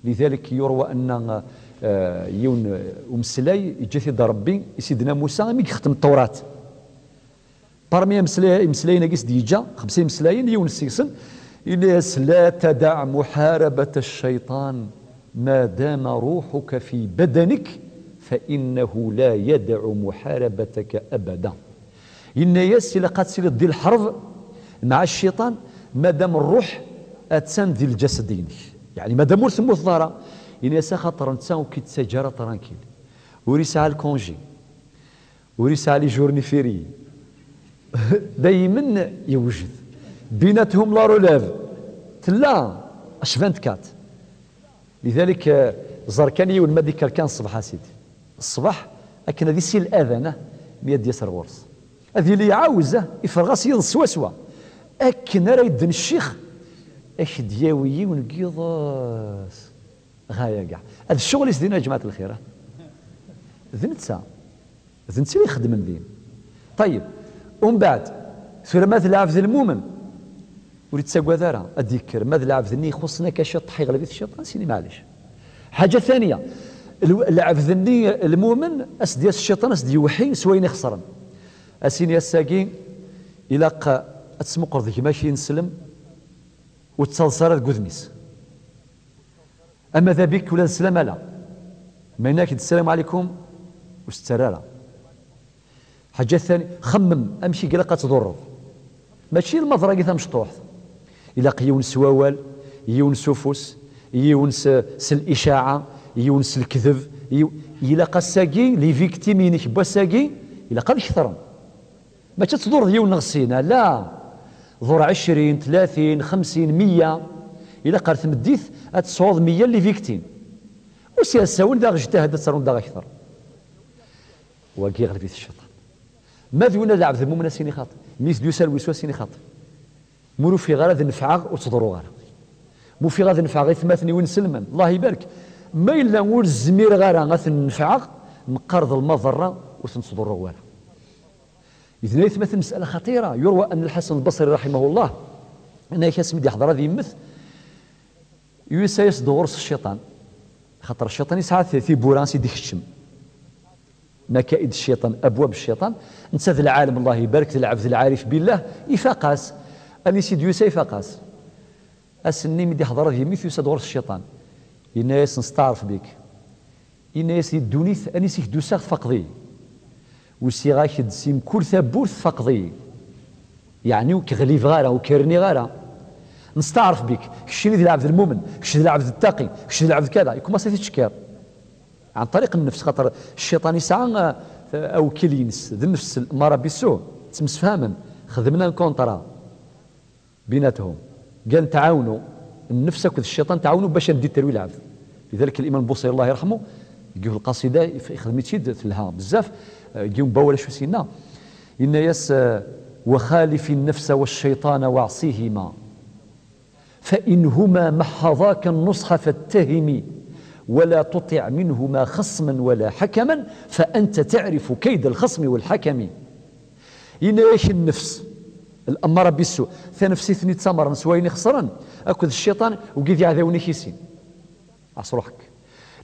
Lidalik yurwa anna, eh, yiwen, eh, umeslay, yeǧǧa-t-id Ṛebbi i Sidna Musa, imi yextem Tawrat. Parmi imeslay-, imeslayen-agi s-d-yeǧǧa, xemsa imeslayen, yiwen seg-sen, yenna-yas, لا تدع محاربة الشيطان ما دام روحك في بدنك، فإنه لا يدع محاربتك أبدا. Yenna-yas, ilaq ad tiliḍ di lḥerb mɛa cciṭan, madam ṛṛuḥ attan di lǧased-inek. Yeɛni, madam ur temmuteḍ ara. Yenna-yas, axaṭer netta ur k-yettaǧǧa ara tranquille. Ur yesɛa lkunji. Ur yesɛa les jours fériés. Daymen yewjed. Binathum la relève. Tella H vingt-quatre. Lidalik, eh, ẓer kan yiwen ma d-ikker kan ṣṣbeḥ, a sidi. Ṣṣbeḥ, akken ad isil adan, ah, mi ad d-yas ar ɣur-s. Ad yili iɛawez, ah, ifreɣ-as yiḍes swaswa. Akken ara yedden ccix, ad k-d-yawi yiwen n yiḍes. Ɣaya kɛa. Ad ccɣel-is dinna, a jmaɛt lxir, ah. D netta. D netta i ixeddmen din. Ṭayyeb. Umbeɛd, tura ma d lɛebd lmumen, Ur yettagad ara ad d-yekker, ma d lɛebd-nni ixuṣṣen akka ciṭṭaḥ, iɣleb-it cciṭan, sini maɛlic. Ḥaǧa taniya, lw- lɛebd-nni lmumen, as-d-yas cciṭan, as-d-yewḥi s wayen ixeṣren. As-ini ass-agi, ilaq ad tesmuqreḍ gma-k ineslem, ur tettaḍsa ara deg udem-is. Ama d abik ula d sslam ala. Ma yenna-ak-d sslam ɛlikum, ur s-ttarra ara. Ḥaǧa tani, xemmem amek i ilaq ad tḍurreḍ. Mačči lmaḍra-agi tamecṭuḥt. Ilaq yiwen s wawal, yiwen s ufus, yiwen s, s licaɛa, yiwen s lekdeb. Yiw- ilaq ass-agi, les victimes-inek n wass-agi, ilaq ad ketren. Mačči ad tḍurreḍ yiwen neɣ sin, ala. Ḍur ɛecrin, tlatin, xemsin, meyya. Ilaq ar tmeddit ad tesɛuḍ meyya n les victimes. Ur s-yessawen daɣ ijtahad ad terun daɣ akter. Wagi iɣleb-it cciṭan. Ma d win ad lɛebd lmumen, a sini xaṭi. Mi s-d-yusa lwis, a sini xaṭi. Ma ur ufiɣ ara ad nefɛeɣ, ur ttḍurruɣ ara. Ma ufiɣ ad nefɛeɣ i tmaten-iw inselmen, Allah ibarek. Ma yella ur zmireɣ ara ad ten-nefɛeɣ, meqqar d lmaḍerra, ur ten-ttḍurruɣ ara. Idan ay atmaten, lmasala xaṭira. Yurwa anna Lḥasan Lbaṣri raḥimahullah, yenna-ak asmi d-yeḥḍer ad yemmet, yusa-yas-d ɣur-s cciṭan. Xaṭer cciṭan yesɛa ti- tiwwura i s-d-ikeččem. Makaid cciṭan, abwab cciṭan. Netta d lɛalem, Allah ibarek, d lɛebd lɛarif billah, ifaq-as. Anis i d-yusa ifaq-as. Ass-nni mi d-iḥḍer ad yemmet, yusa-d ɣur-s cciṭan. Yenna-yas: "Nesteɛref bik." Yenna-yas: "Di ddunit, anis i k-d-usiɣ tfaqeḍ-iyi. Usiɣ-ak-d si mkul tawwurt tfaqeḍ-iyi. Yeɛni ur k-ɣlibeɣ ara, ur k-rniɣ ara. Nesteɛref bik, keččini d lɛebd lmumen, kečč d lɛebd ttaqi, kečč d lɛebd kada." Ikumaṣ ad t-ittcekkir. Ɛan ṭariq nnefs, xaṭer cciṭan yesɛa, eh, awkil-ines, d nnefs, l'amara bissu, ttemsefhamen, xedmen un contrat baynatahum. Gan tɛawnu, nnefs akked cciṭan tɛawnu bac ad d-terwi lɛebd. Lidalik, l'imam Lbuṣiri, Allah yerḥmu, deg yiwet lqasida, ixdem-itt-id telha bezzaf, eh, deg yiwen wawal acu s-yenna, yenna-yas, eh: "Wa xalifi nnefsa wa cciṭana wa ɛṣihima." فإنهما محضاك النصح فاتهم، ولا تطع منهما خصما ولا حكما، فأنت تعرف كيد الخصم والحكم. Yenna-yak nnefs, l'amara bissu, tanefsit-nni d tamerna s wayen ixeṣren, akked cciṭan, wigi d iɛdawen-ik i sin. Ɛas ruḥek.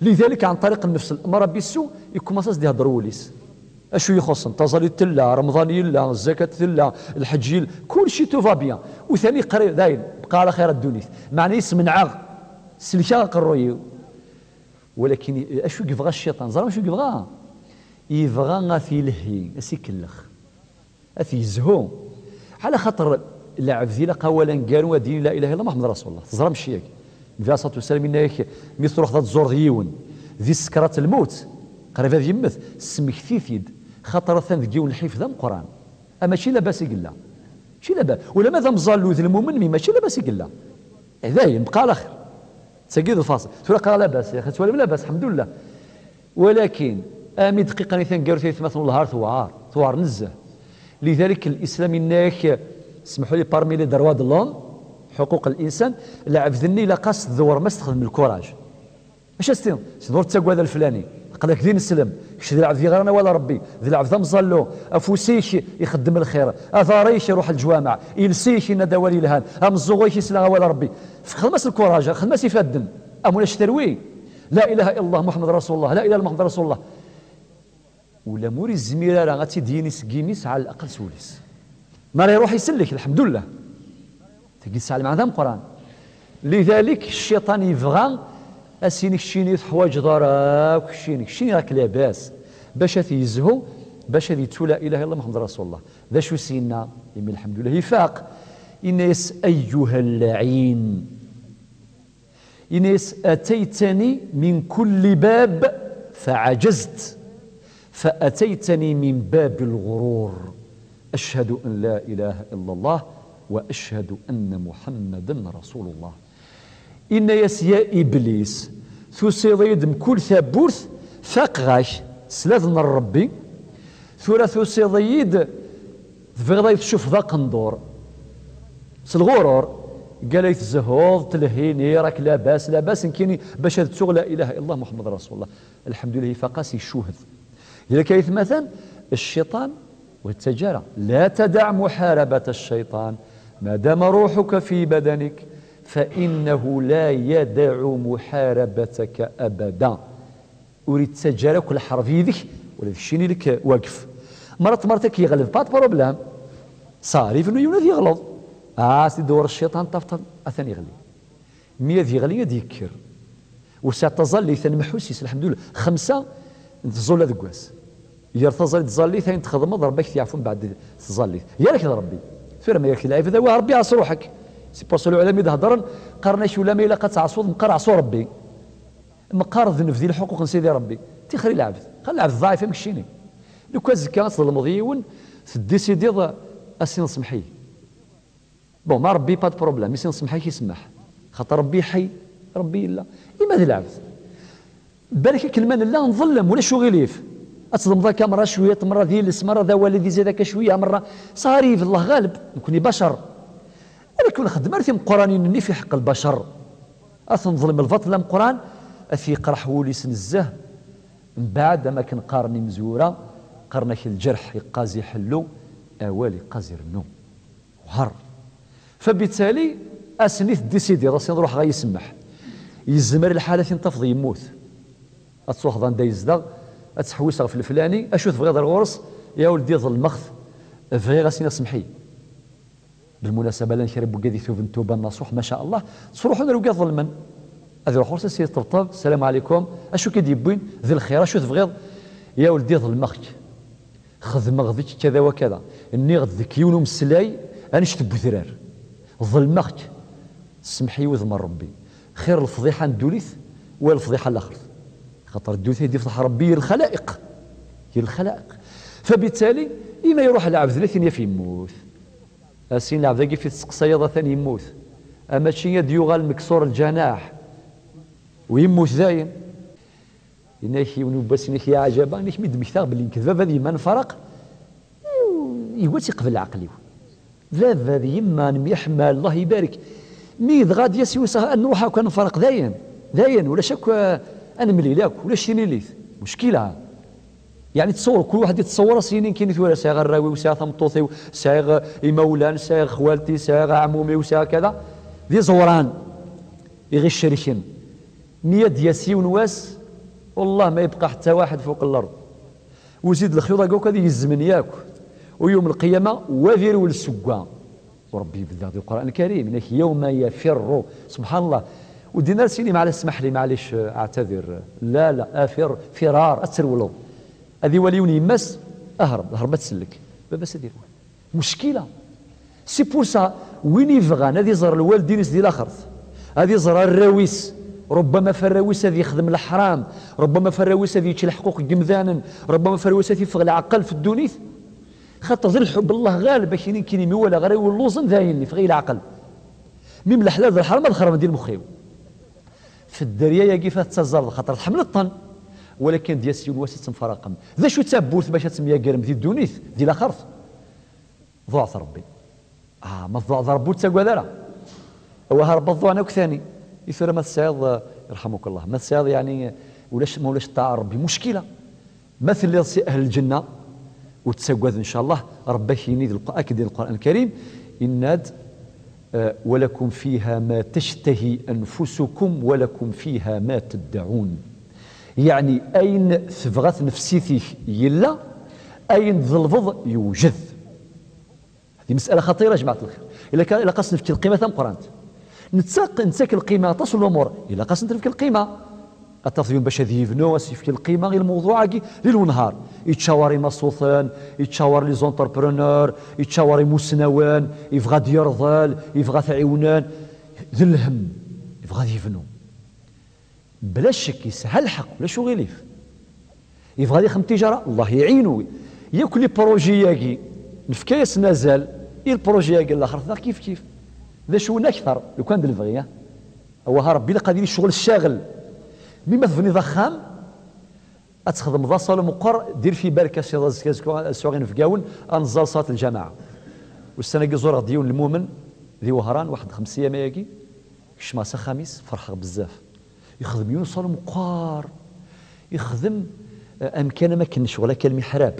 Lidalik, ɛan ṭariq nnefs, l'amara bissu, ikumaṣ ad s-d-ihedder wul-is. Acu ixuṣṣen? Taẓallit tella, Remḍan yella, zzakat tella, lḥeǧǧ yella, kulci tout va bien. U tani qrib, dayen, bqa ala xir a ddunit. Meɛna yesmenɛeɣ, selkeɣ aqerruy-iw. Walakin acu i yebɣa cciṭan? Ẓram acu i yebɣa? Yebɣa ad t-ilhi, ad s-ikellex. Ad t-yezhu. Ɛla xaṭer lɛebd ilaq awal aneggaru ad d-yini la ilaha illallah Muḥemmed Rasulullah. Teẓram cci-agi. Nnbi alayhi ṣṣalatu wassalam yenna-yak, mi truḥeḍ ad tẓureḍ yiwen di sekrat lmut, qrib ad yemmet, smekti-t-id, xaṭer atan deg yiwen lḥif d ameqqran. A mačči labas i yella. Mačči labas. Ulamma d amẓallu d lmumen, mi mačči labas i yella. Eh, dayen, bqa ala xir. Tagi d lfaṣel. Tura qqareɣ labas, ya xi, tettwalim labas, lḥemdullah. Walakin, ami dqiqa-nni taneggarut ay atmaten, wellah ar tewɛer, tewɛer nezzeh. Lidalik, l'islam yenna-yak, smeḥ-iyi, parmi les droits de l'homme, حقوق الإنسان, lɛebd-nni ilaq-as tdewrem, ad s-texdem lkuraj. Acu as-tiniḍ? Tiniḍ ur ttagad a leflani, aql-ak d ineslem, kečč d lɛebd yeɣran awal Rebbi, d lɛebd ameẓallu, afus-ik ixeddem lxir, aḍar-ik iruḥ leǧwameɛ, iles-ik yenna-d awal yelhan, ameẓẓuɣ-ik yesla awal Rebbi. Xdem-as lkuraj, xdem-as ifadden. Am ulac terwi. La ilaha illallah Muḥemmed Rasulullah, la ilaha illallah Muḥemmed Rasulullah. Ula ma ur izmir ara ad tt-id-yini seg yimi-s, ɛla laqal s wul-is. Mi ara iruḥ isellek, lḥemdullah. Tagi tesɛa lmeɛna d ameqqran. Lidalik, cciṭan yebɣa ad s-yini keččini ur teḥwaǧeḍ ara akk keččini, keččini rak labas, bac ad t-yezhu, bac ad yettu la ilaha illallah Muḥemmed Rasulullah. D acu s-yenna? Imi lḥemdullah ifaq, yenna-yas: "Ayyuha llaɛin." Yenna-yas: "Ataytani min kulli bab faɛajazt, fa ataytani min babi lɣurur. Ashhadu an la ilaha illa Allah wa ashhadu anna Muḥammadan Rasulullah." Yenna-yas: "Ya Iblis, tusiḍ-iyi-d mkul tawwurt, faqeɣ-ak s ladn n Rebbi, tura tusiḍ-iyi-d, tebɣiḍ ad yi-tcufeḍ aqendur." S lɣurur, qal ay tzehhuḍ, telhini, rak labas, labas, nekkini bac ad ttuɣ la ilaha illallah Muḥemmed Rasulullah. Lḥemdulillah, ifaq-as, icuhed. Di laka aytmaten, cciṭan ur yettaǧǧa ara. La tadaɛ muḥarabat cciṭan, ما دام روحك في بدنك فإنه لا يدع محاربتك أبدا. Ur ittaǧǧa ara akk lḥerb yid-k, ula d keččini lek wagef. Mara tmart ak yeɣleb, pas de problème. Ça arrive, yiwen ad yeɣleḍ. Ah, s-id-dewwer cciṭan, ṭaf, ṭaf, atan yeɣli. Mi ad yeɣli, ad yekker. Wesɛa taẓallit, ad nemḥusis, lḥemdullah. Xemsa n tẓulla deg wass. Ger taẓallit, tẓallit, ayen txedmeḍ, Rebbi ak-t-yeɛfu mbeɛd tẓallit. Gar-ak d Rebbi. Tura ma gar-ak d lɛibad, awi Rebbi ɛas ruḥek. C'est pour ça lɛulama i d-heddren, qqaren-ak ulama ilaq ad tɛaṣuḍ, meqqar ɛṣu Rebbi. Meqqar d nnebdi lḥuquq n Sidi Rebbi. Tixer i lɛebd. Xer lɛebd ḍɛif am keččini. Lukan azekka ad tḍelmeḍ yiwen, teddisidiḍ, a Sidi semḥ-iyi. Bon, ma Rebbi, pas de problème, i s-nsemmeḥ-ak, isemmeḥ. Xaṭer Rebbi ḥay, Rebbi yella. Ima d lɛebd. Balak akken ma nella nḍellem, ulac uɣilif. Ad tḍelmeḍ akka merra cwiṭ, merra d iles, merra d awal ad izad akka cwiya, merra. Ça arrive, Allah ɣaleb, nekni bacer. Walakin ur nxeddem ara timeqqranin-nni fi ḥeqq lbacer. Ad t-neḍlem lbaṭel ameqqran, ad t-yeqreḥ wul-is nezzeh. Mbeɛd, am akken qqaren imezwura, qqaren-ak lǧerḥ iqqaz iḥellu, awal iqqaz irennu. Her. Fabittali, ass-nni teddisidiḍ, ass-nni ruḥeɣ ad yi-semmeḥ. Yezmer lḥal ad t-in-tafeḍ yemmut. Ad truḥeḍ anda yezdeɣ, ad tḥewwiseḍ ɣef leflani, acu tebɣiḍ ar ɣur-s, ya uldi ḍelmeɣ-t, bɣiɣ ad s-iniɣ semmeḥ-iyi. Bilmunasaba, llan kra n wigad ituben tuba nasuḥ, maca Allah, ttruḥun ar wigad ḍelmen. Ad iruḥ ɣur-s, ad s-iṭebṭeb, sslam ɛlikum, acu k-id-yewwin, d lxir, acu tebɣiḍ, ya uldi ḍelmeɣ-k. Xedmeɣ deg-k kada wa kada. Nniɣ-d deg yiwen umeslay, annect n wedrar. Ḍelmeɣ-k. Semmeḥ-iyi wudem n Rebbi. Xir lefḍiḥa n ddunit, wa lefḍiḥa n laxert. Xaṭer ddunit ay d-ifḍeḥ Rebbi yir lxala'iq. Yir lxala'iq. Fabittali, imi iruḥ lɛebd, lakin yaf yemmut. Asin lɛebd-agi fi testeqsayeḍ atan yemmut. Amačči ad d-yuɣal meksur lǧanaḥ. U yemmut dayen. Yenna-ak yiwen n wass, yenna-ak: "Ya ɛjaba", yenna-ak, mi d-mmektaɣ belli nekk d baba d yemma nfaraq, iwa tt-iqbel leɛqel-iw. Baba d yemma nemyeḥmal, Allah ibarek. Mi dɣa ad d-yas yiwen s-, ad nruḥ akk ad nfaraq, dayen, dayen, ulac akk, eh, ad nemlil akk, ulac tinilit. Muckila. Yeɛni, ttṣewwer, kul waḥed yettṣewwer ass-nni nekkini tura sɛiɣ arraw-iw, sɛiɣ tameṭṭut-iw, sɛiɣ, eh, imawlan, sɛiɣ xwalti, sɛiɣ aɛmum-iw, sɛiɣ kada. D iẓewran i ɣ-icerken. Mi ad d-yas yiwen wass, والله ما يبقى حتى واحد فوق الأرض. Uzid lexyuḍ-agi akk ad gezmen yakk. U yawm lqiyama, wa ad irwel seg wa. U Rebbi yebda di Lqur'an Lkarim, yenna-k: "يوم يفر". Subḥan Allah. Ur d-yenni ara sini: "Maɛlic, smaḥ li, maɛlic, eh, aɛtadir." La, la, afir, firar, ad trewleḍ. Ad iwali yiwen yemma-s, ahreb, ahreb ad tsellek. Baba-s ad irwel. Muckila. C'est pour ça, win ibɣan ad iẓer lwaldin-is di laxert, ad iẓer arraw-is, rubbama f arraw-is ad yexdem leḥram, rubbama f arraw-is ad yečč leḥquq n yemdanen, rubbama f arraw-is ad t-iffeɣ leɛqel f ddunit, xaṭer d lḥubb n Allah ɣaleb, akini nekkini mi walaɣ arraw-iw lluẓen, dayen, iffeɣ-iyi leɛqel. Mi mleḥ lal d leḥram ad xerben di lmux-iw. F dderya-agi fa tettazzaleḍ, xaṭer tḥemmleḍ-ten. Walakin d-yas yiwen wass ad temfaraqem. D acu d tawwurt bac ad temyagrem di ddunit, di laxert? Ḍuɛet Rebbi. Ah, ma tḍuɛeḍ Rebbi ur ttagad ara. Awah, Rebbi ad ḍuɛen akk tani. I tura ma tesɛiḍ, eh, irḥamukallah, ma tesɛiḍ, yeɛni, ulac, ma ulac ṭṭaɛa n Rebbi, muckila. Ma telliḍ si ahl lǧenna, ur ttagad, ncallah, Rebbi ak-yini di Lqu-, ak-d di Lqur'an Lkarim, yenna-d, eh, "ولكم فيها ما تشتهي أنفسكم ولكم فيها ما تدعون." Yeɛni, ayen tebɣa tnefsit-ik yella, ayen tḍelbeḍ yewjed. Di مسألة خطيرة, jmaɛt lxir. Ilaq, ilaq ad s-nefk lqima tameqqrant. Netta, nettak lqima aṭas n lumuṛ, ilaq ad s-nefk lqima. Ad tafeḍ yiwen bac ad yebnu, ad s-yefk lqima i lmewḍuɛ-agi, lil wenhar. Yettcawar imaṣuten, yettcawar les entrepreneurs, yettcawar imusnawen, yebɣa ad yerḍel, yebɣa ad t-ɛiwnen. D lhemm, yebɣa ad yebnu. Bla ccek, yesɛa lḥeqq, ulac uɣilif. Yebɣa ad yexdem tijara, Allah iɛinu. Yakk les projets-agi, nefka-yasen azal, i les projets-agi n laxert, neɣ kif kif. D acu n akter, lukan d lebɣi, ah? Awah, Rebbi ilaq ad yili ccɣel ccaɣel. Mi ma tebniḍ axxam, ad txedmeḍ aṣalu meqqer, dir fi balek, ad s-, ad s-, ad sɛuɣ inebgawen, ad neẓẓal ṣalat lǧamaɛa. Ussan-agi ẓureɣ-d yiwen lmumen di Wehran, waḥed xemsa ayyam ayagi, kecmeɣ s axxam-is, ferḥeɣ bezzaf. Yexdem yiwen uṣalu meqqer. Yexdem, eh, amkan am akken ccɣel akka lmiḥrab.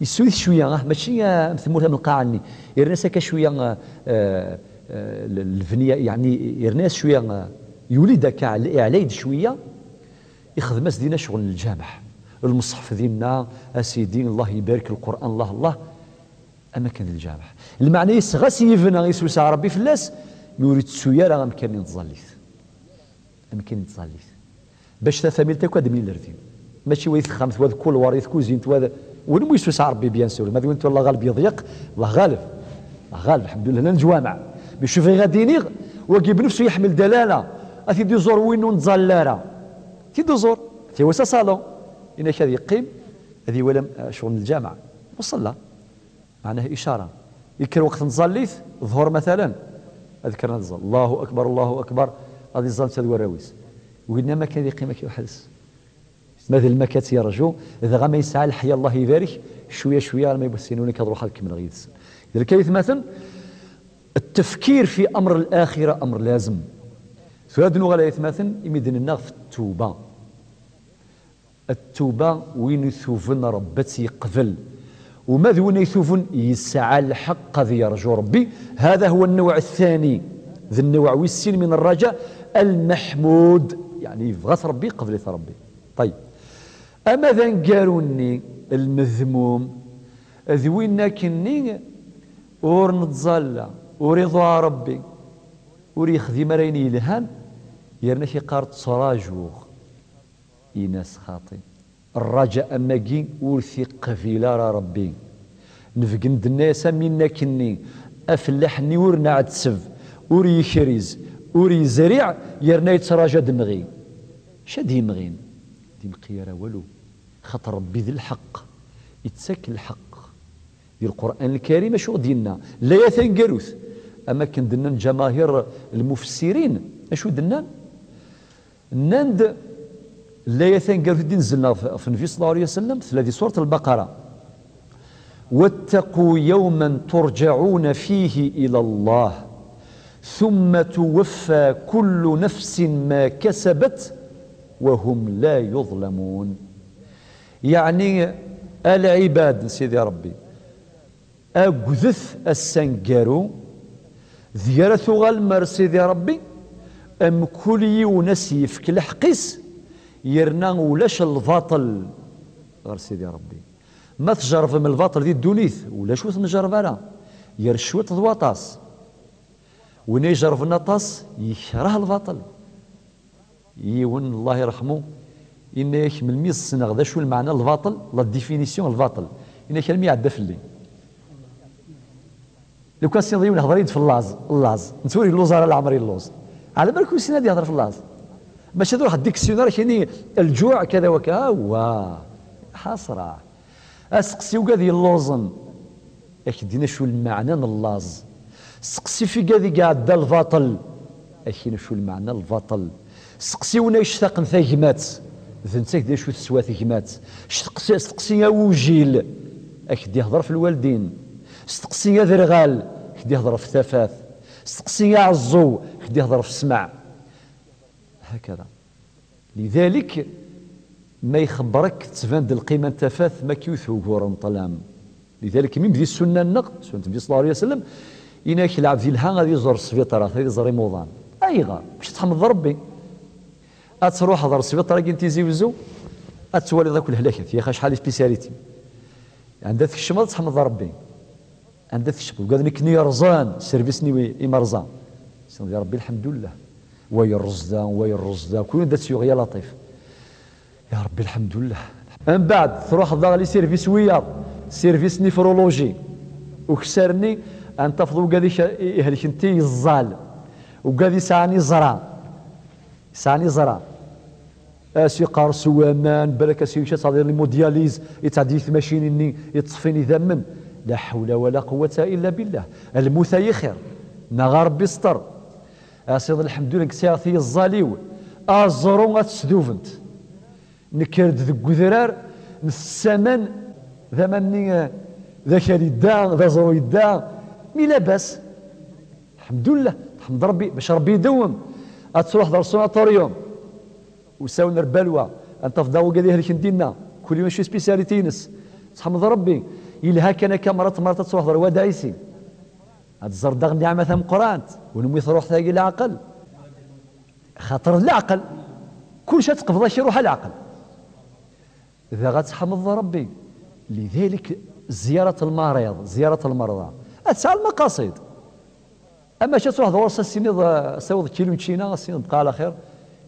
Yessuli-t cwiya, ah, mačči, ah, am tmurt am lqaɛa-nni. Yerna-as akka cwiya, ah, ah, ah, l-, lebni, yeɛni, yerna-as cwiya, ah, yuli-d akka, ɛl-, iɛlay-d cwiya, ixdem-as dinna ccɣel n lǧameɛ. Lmeṣḥef dinna, a sidi, Allah ibarek, Lqur'an, Allah, Allah, am akken d lǧameɛ. Lmeɛna-is, ɣas yebna, yeswesɛa Ṛebbi fell-as, mi ur ittettu ara amkan n tẓallit. Amkan n tẓallit. Bac tafamilt akk ad d-temlil ar din. Mačči wa di texxamt, wa d kulwar, di tkuzint, wa d, win mu yeswesɛa Ṛebbi, bien sûr. Ma d win twala ɣaleb yeḍyeq, Allah ɣaleb. Allah ɣaleb, lḥemdulillah, llan leǧwameɛ. Mi cfiɣ ad d-iniɣ, wagi bnefsu yeḥmel dalala. Ad t-id-iẓur win ur nettẓalli ara. Ad t-id-iẓur. Tiwas asalon. Inak ad yeqqim, ad iwali, eh, ccɣel n lǧameɛ. Weṣṣella. Meɛnah icara. Yekker weqt n tẓallit, ḍhur matalan, ad kkren ad ẓẓallen. Allahu akbar, Allahu akbar, ad iẓẓal netta d warraw-is. Winna ma kan yeqqim akka weḥd-s. Ma d lmakka ad tt-yerǧu, dɣa ma yesɛa leḥya, Allah ibarek, cwiya, cwiya, arma yiwwas sin unik ad ruḥ ad kemmleɣ yid-sen. Deg aytmaten, التفكير في أمر الآخرة أمر لازم. Tura ad nuɣal aytmaten, imi d-nenna ɣef ttuba. Ttuba, win ituben Ṛebbi ad tt-yeqbel. Uma d win ituben yesɛa lḥeqq ad yerǧu Ṛebbi. هذا هو النوع الثاني. D النوع wis sin من الرجاء المحمود. Yeɛni yebɣa-t Ṛebbi, yeqbel-it Ṛebbi. طيب. Ama d aneggaru-nni, المذموم, d win akkenni ur nettẓalla, ur iḍuɛ Ṛebbi, ur yexdim ara ayen yelhan, yerna ak-iqqar ttrajuɣ. Ini-as xaṭi. Rraǧa am wagi ur t-iqbil ara Ṛebbi. Nebgen-d, nna-yas, am win akkenni, afellaḥ-nni ur nɛetteb, ur yekriz, ur yezriɛ, yerna yettraǧu ad d-imɣi. Acu ad d-yemɣin? Ur d-imɣi ara walu. Xaṭer Ṛebbi d lḥeqq. Yettak lḥeqq. Di Lqur'an Lkarim, acu i d-yenna? Layat taneggarut. Am akken d-nnan ǧamahir lmufessirin, acu d-nnan? Nnan-d, layat taneggarut i d-inzelna ɣef, ɣef Nnbi صلى الله عليه وسلم, tella di surat Lbaqara. واتقوا يوما ترجعون فيه إلى الله ثم توفى كل نفس ما كسبت وهم لا يظلمون. Yeɛni, a lɛibad n Sidi Ṛebbi, agdet ass aneggaru, deg ara tuɣalem ar Sidi Ṛebbi, mkul yiwen a s-yefk lḥeqq-is, yerna ulac lbaṭel ɣer Sidi Ṛebbi. Ma tjerrbem lbaṭel di ddunit, ulac ur t-njerreb ara, gar cwiṭ d waṭas. Win ay ijerrben aṭas, yekreh lbaṭel. Yiwen, Allah iṛḥem-u, yenna-yak, melmi ssneɣ d acu lmeɛna n lbaṭel, la définition n lbaṭel, yenna-yak, almi iɛedda fell-i. Lukan tessneḍ yiwen ihḍer-iyi-d f llaẓ, llaẓ, netta ur yelluẓ ara, leɛmer yelluẓ. Ɛla balak ur yessin ad yehḍer f llaẓ. Maca ad iruḥ dictionnaire, ad k-yini lǧuɛ, kada wa kada, awah, ḥasra. Aseqsi ugad yelluẓen, ad k-d-yini acu lmeɛna n llaẓ. Seqsi f igad i iɛedda lbaṭel, ad k-yini acu lmeɛna n lbaṭel. Seqsi win ay yectaqen tagmat, d netta ak-d acu teswa tegmat. Steqsi, steqsi awujil, ad k-d-yehḍer f lwaldin. Steqsi aderɣal, ad k-d-yehḍer f tafat. Steqsi aɛeẓẓug, ad k-d-yehḍer f ssmaɛ. Hakada. Lidalik, ma ixebber-ak, tettban-d lqima n tafat, ma k-iwet ugur n ṭṭlam. Lidalik, mim di ssunna-nneɣ, ssunnat Nnbi صلى الله عليه وسلم, ini-ak lɛebd yelha ad iẓur sbiṭarat, ad iẓer imuḍan. Ayɣer? Bac ad tḥemmdeḍ Ṛebbi. Ad truḥeḍ ɣer sbiṭar-agi n Tizi Wezzu, ad twaliḍ akk lehlakat, yak acḥal i spécialité. Anda tkecmeḍ, ad tḥemmdeḍ Ṛebbi. Anda tkecmeḍ, ugad nekkni yerẓan, service-nni imerẓa. Sneḍ, ya Ṛebbi, lḥemdullah. Wa yerreẓ da, wa yerreẓ da, kul win d ad tt-yuɣ ya Laṭif. Ya Ṛebbi, lḥemdullah. Mbeɛd, truḥeḍ daɣ li service wiyaḍ, service néphrologie. Ukessar-nni, ad tafeḍ ugad ihelken tiyeẓẓal, ugad isɛan iẓra, isɛan iẓra. A s-iqqar sew aman, balak a s-yečč ad tɛeddi l'hémodialyse, yettɛeddi tmacinin-nni, yeṭṭfen idammen. La ḥawla wa la quwwata illa billah. Lmut ay ixir. Neɣ a Ṛebbi sṭer. A Sidi, lḥemdullah, nekk sɛiɣ tiyeẓẓal-iw. Aẓru ad t-sdubent. Nekker-d deg udrar, ntess aman, d aman-nni, eh, d akal yedda, d aẓru yedda. Mi labas. Lḥemdullah, tḥemd Ṛebbi, bac Ṛebbi idewwem. Ad truḥeḍ ɣer sanatorium. Usawen ar Balwa, ad tafeḍ daɣ ugad ihelken dinna, kul yiwen acu spécialité-ines. Tḥemdeḍ Ṛebbi, Yelha kan akka mrat mrat ad truḥeḍ ar wadɛisi. Ad tẓer daɣ nniɛma tameqqrant. Ur nwi truḥ tagi leɛqel. Xaṭer d leɛqel. Kullec ad tqebḍ ak iruḥ a leɛqel. Daɣ ad tḥemdeḍ Rebbi. Lidalik, ziyarat lmariḍ, ziyarat lmerḍa, ad tesɛa lmaqasid. Ama acu ad truḥeḍ ɣur-s, ad s-tiniḍ, eh, saweḍ kilu n ččina, ad s-tiniḍ bqa ɛla xir.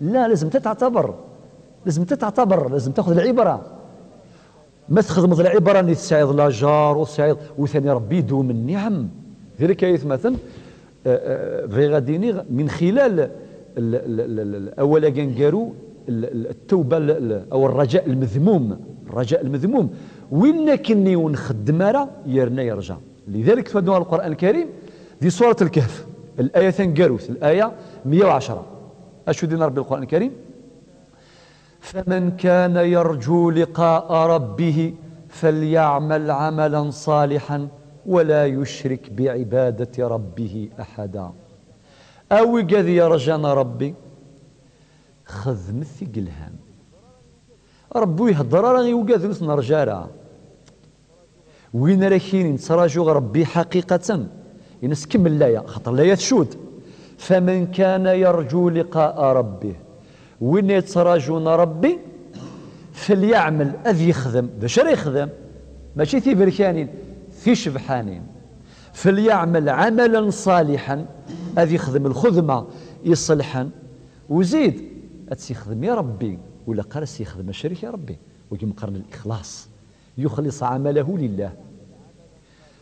La, lazem ad teɛtaber. Lazem ad teɛtaber, lazem ad taxeḍ lɛibra. Ma txedmeḍ lɛibra-nni, tesɛiḍ lajer, ur tesɛiḍ, u tani Rebbi idum nniɛam. Diri-k ay atmaten, eh, eh, bɣiɣ ad iniɣ, min xilal l-, l-, l-, l-, awal-agi aneggaru, l-, l-, التوبة ل-، ل-، أو الرجاء المذموم. الرجاء المذموم. Win akken ur nxeddem ara, yerna yerja. Lidalik, twaddu ɣer Lqur'an Lkarim, di Surat Lkehf, laya taneggarut, laya meyya u ɛecṛa. Acu din Rebbi Lqur'an Lkarim? فمن كان يرجو لقاء ربه فليعمل عملا صالحا ولا يشرك بعبادة ربه أحدا. A wigad yerjan Rebbi, xedmet i yelhan. Rebbi ur ihedder ara i wigad ur t-nerǧa ara. Win ara k-yinin ttrajuɣ Rebbi ḥaqiqatan, ini-as kemmel laya, xaṭer laya tcud. فمن كان يرجو لقاء ربه. Win yettrajun Rebbi, فليعمل, ad yexdem. D acu ara yexdem? Mačči tiberkanin, ticebḥanin. فليعمل عملا صالحا, ad yexdem lxedma iṣelḥen. Uzid, ad tt-yexdem i Rebbi, ur ilaq ara ad s-yexdem acrik i Rebbi. Wagi meqqar n lixlaṣ. يخلص عمله لله.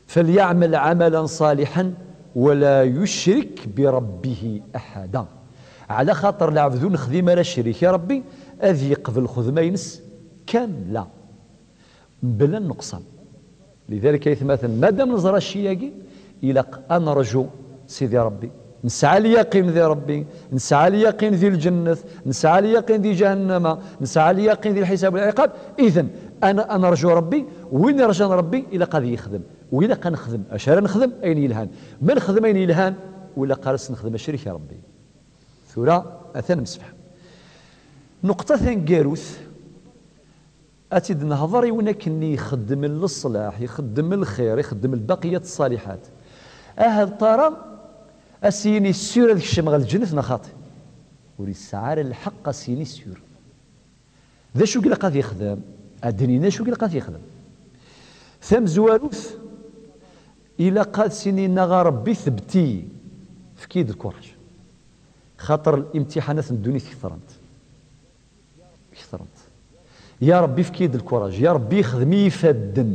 فليعمل عملا صالحا ولا يشرك بربه أحدا. Ɛla xaṭer lɛebd ur nexdim ara ccrik i Rebbi, ad yeqbel lxedma-ines kamla, mebla nnuqṣan. Lidalik ay atmaten, madam neẓra cci-agi, ilaq ad nerju Sidi Rebbi. Nesɛa lyaqin di Rebbi, nesɛa lyaqin di lǧennet, nesɛa lyaqin di ǧahennama, nesɛa lyaqin di lḥisab u lɛiqab. Iden, ad n-, ad nerju Rebbi, win irjan Rebbi, ilaq ad yexdem. U ilaq ad nexdem. Acu ara nexdem? Ayen yelhan. Ma nexdem ayen yelhan, ur ilaq ara ad s-nexdem acrik i Rebbi. Tura, atan msefham. Nnuqṭa taneggarut, ad tt-id-nehḍer i win akken ixeddmen leṣlaḥ, ixeddem lxir, ixeddem lbaqiyat ṣṣaliḥat. Ahat ṭara, ad s-yini sûr ad kecmeɣ lǧennet neɣ xaṭi. Ur yesɛi ara lḥeqq ad s-yini sûr. D acu i ilaq ad yexdem? Ad d-nini d acu i ilaq ad yexdem. Tamezwarut, ilaq ad s-yini neɣ a Rebbi, tebti-yi, efk-iyi-d lkuraj. Xaṭer limtiḥanat n ddunit ketren-t. Ketren-t. Ya Rebbi, efk-iyi-d lkuraj. Ya Rebbi, xdem-iyi ifadden.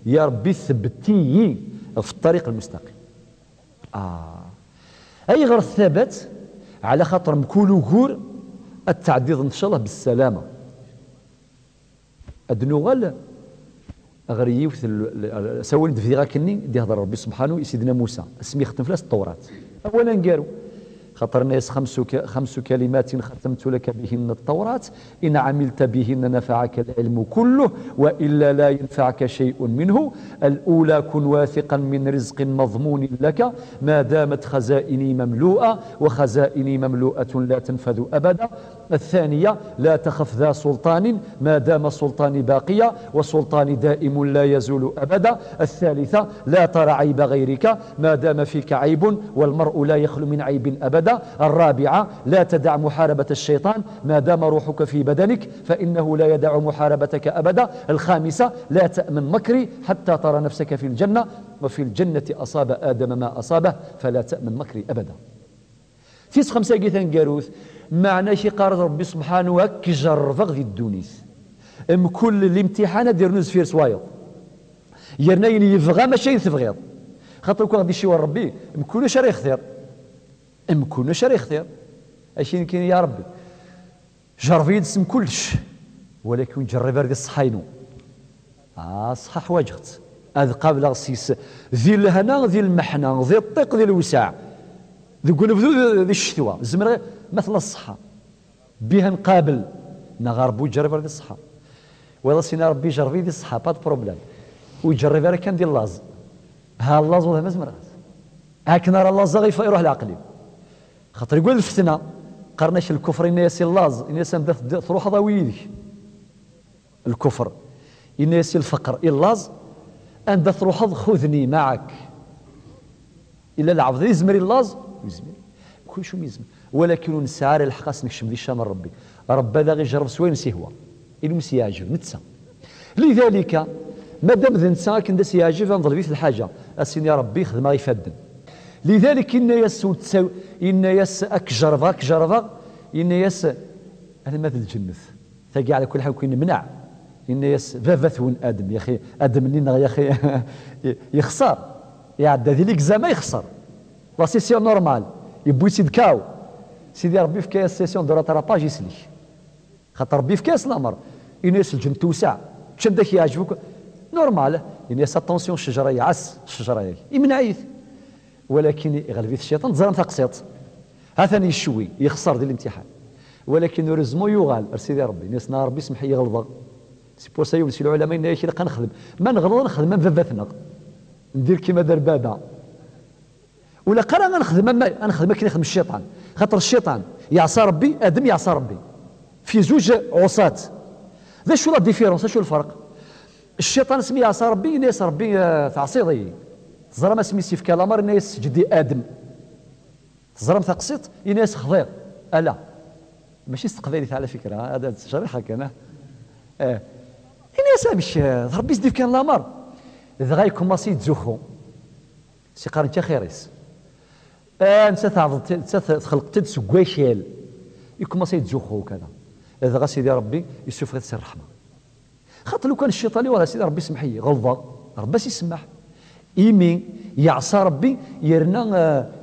Ya Rebbi, tebti-yi ɣef ṭṭariq lmustaqim. Ah. Ayɣer ttabat? Ɛla xaṭer mkul ugur ad tɛeddiḍ, ncallah, bessalama. Ad nuɣal ɣer yiwet l-, l-, s awal i d-bdiɣ akkenni, d-ihder Rebbi subḥanu i Sidna Musa, asmi ixeddem fell-as Ttawrat. Awal aneggaru. Xaṭer inna-yas: خمس ك-، خمس كلمات ختمت لك بهن التوراة، إن عملت بهن نفعك العلم كله، وإلا لا ينفعك شيء منه. الأولى: كن واثقا من رزق مضمون لك ما دامت خزائني مملوءة، وخزائني مملوءة لا تنفذ أبدا. الثانية: لا تخف ذا سلطان ما دام سلطاني باقيا، وسلطاني دائم لا يزول أبدا. الثالثة: لا تر عيب غيرك ما دام فيك عيب، والمرء لا يخلو من عيب أبدا. الرابعة: لا تدع محاربة الشيطان ما دام روحك في بدنك، فإنه لا يدع محاربتك أبدا. الخامسة: لا تأمن مكري حتى ترى نفسك في الجنة، وفي الجنة أصاب آدم ما أصابه، فلا تأمن مكري أبدا. Tis xemsa-agi taneggarut, meɛna-k iqqar-d Rebbi subḥanu: ad k-jerrbeɣ di ddunit. Mkul limtiḥan ad d-irnu zfir-s wayeḍ. Yerna ayen yebɣa mačči ayen tebɣiḍ. Xaṭer akk aɣ-d-iciwer Rebbi, mkul acu ara yextir. Mkul acu ara yextir. Akin kan, ya Rebbi, jerreb-iyi-d s mkullec, walakin ur ǧerrib ara di ṣṣeḥḥa-inu. Ah, ṣṣeḥḥa ḥwaǧeɣ-tt. Ad qableɣ seg-s di lehna, di lmeḥna, di ṭṭiq, di lewseɛ, deg unebdu, di, di ccetwa. Zemreɣ, ma tella ṣṣeḥḥa. Biha nqabel. Neɣ a Rebbi ur ǧerrib ara di ṣṣeḥḥa. Wayeḍ as-ini a Rebbi jerreb-iyi di ṣṣeḥḥa, pas de problème. Ur ǧerrib ara kan di llaẓ. Ha llaẓ ur d ma zemreɣ. Akken ara llaẓeɣ, yef-, iruḥ leɛqel-iw. Xaṭer yegwa lfetna, qqaren-ak lkufr, inna-yas i llaẓ, inna-yas anda td-, truḥeḍ awi yid-k. Lkufr. Inna-yas i lfeqr, i llaẓ, Anda truḥeḍ, xudni maɛak. Illa lɛebd yezmer i laẓ, yezmer. Kullec umi yezmer. Walakin ur nesɛi ara lḥeqq ad s-nekcem di ccama n Ṛebbi. Ṛebbi ad aɣ-ijerreb s wayen s-ihwa. Ilmi s-yeɛǧeb, netta. Lidalika, madam d netta akken d as-yeɛǧeb, ad neḍleb-it lḥaǧa. Ad s-ini, Ṛebbi, xedmeɣ ifadden. Lidalik, inna-yas, ur tt-, inna-yas, ad k-jerrbeɣ, ad k-jerrbeɣ. Inna-yas, alamma d lǧennet. Tagi, ɛla kulli ḥal, ur k-nemneɛ. Inna-yas, baba-twen Adem, yaxi, Adem-nni-nneɣ, yaxi, yexṣer. Iɛedda di l'examen, yexṣer. La session normale, yewwi-tt-id kaw. Sidi Ṛebbi yefka-yas session de rattrapage, yeslek. Xaṭer Ṛebbi yefka-yas lameṛ. Ini-as lǧenn tewseɛ. Čč anda k-yeɛǧeb akk. Normal. Ini-as attention, ccejra-ya, ɛass ccejra-ya. Imneɛ-it. Walakin iɣleb-it cciṭan, teẓram taqsiṭ. Ha-t-an yeccwi, yexṣer di limtiḥan. Walakin heureusement yuɣal ar Sidi Ṛebbi. Ini-as, neɣ Ṛebbi semmeḥ-iyi ɣelḍeɣ. C'est pour ça yiwen si lɛulama yenna-yak ilaq ad nexdem. Ma neɣleḍ ad nexdem am baba-tneɣ. Ndir kima dar baba. Ur ilaq ara ad nexdem am, ad nexdem akken ixdem cciṭan. Xaṭer cciṭan yeɛṣa Ṛebbi, Adem yeɛṣa Ṛebbi. Fi zuǧ ɛuṣat. D acu la différence, acu lferq? Cciṭan asmi yeɛṣa Ṛebbi, yenna-yas Ṛebbi, eh, teɛṣiḍ-iyi. Teẓram asmi s-yefka lameṛ, yenna-yas seǧǧed i Adem. Teẓram taqsiṭ, yenna-yas xḍiɣ. Ala. Mačči s teqbaylit ɛla fikra, ad, ad ttjerriḥeɣ kan, ah. Eh. Yenna-yas amek, eh, d Ṛebbi s-d-yefkan lameṛ. Dɣa yekkumaṣi yettzuxxu. S-iqqaren akka axir-is. Ah, nettat tɛebdeḍ, nettat txelqeḍ-tt-id seg wakal. Yekkumaṣi yettzuxxu kada. Dɣa Sidi Ṛebbi yessufeɣ-it si ṛṛeḥma. Xaṭer lukan cciṭan yuɣal ar Sidi Ṛebbi semmeḥ-iyi, ɣelḍeɣ, Ṛebbi as-isemmeḥ. Imi yeɛṣa Ṛebbi, yerna,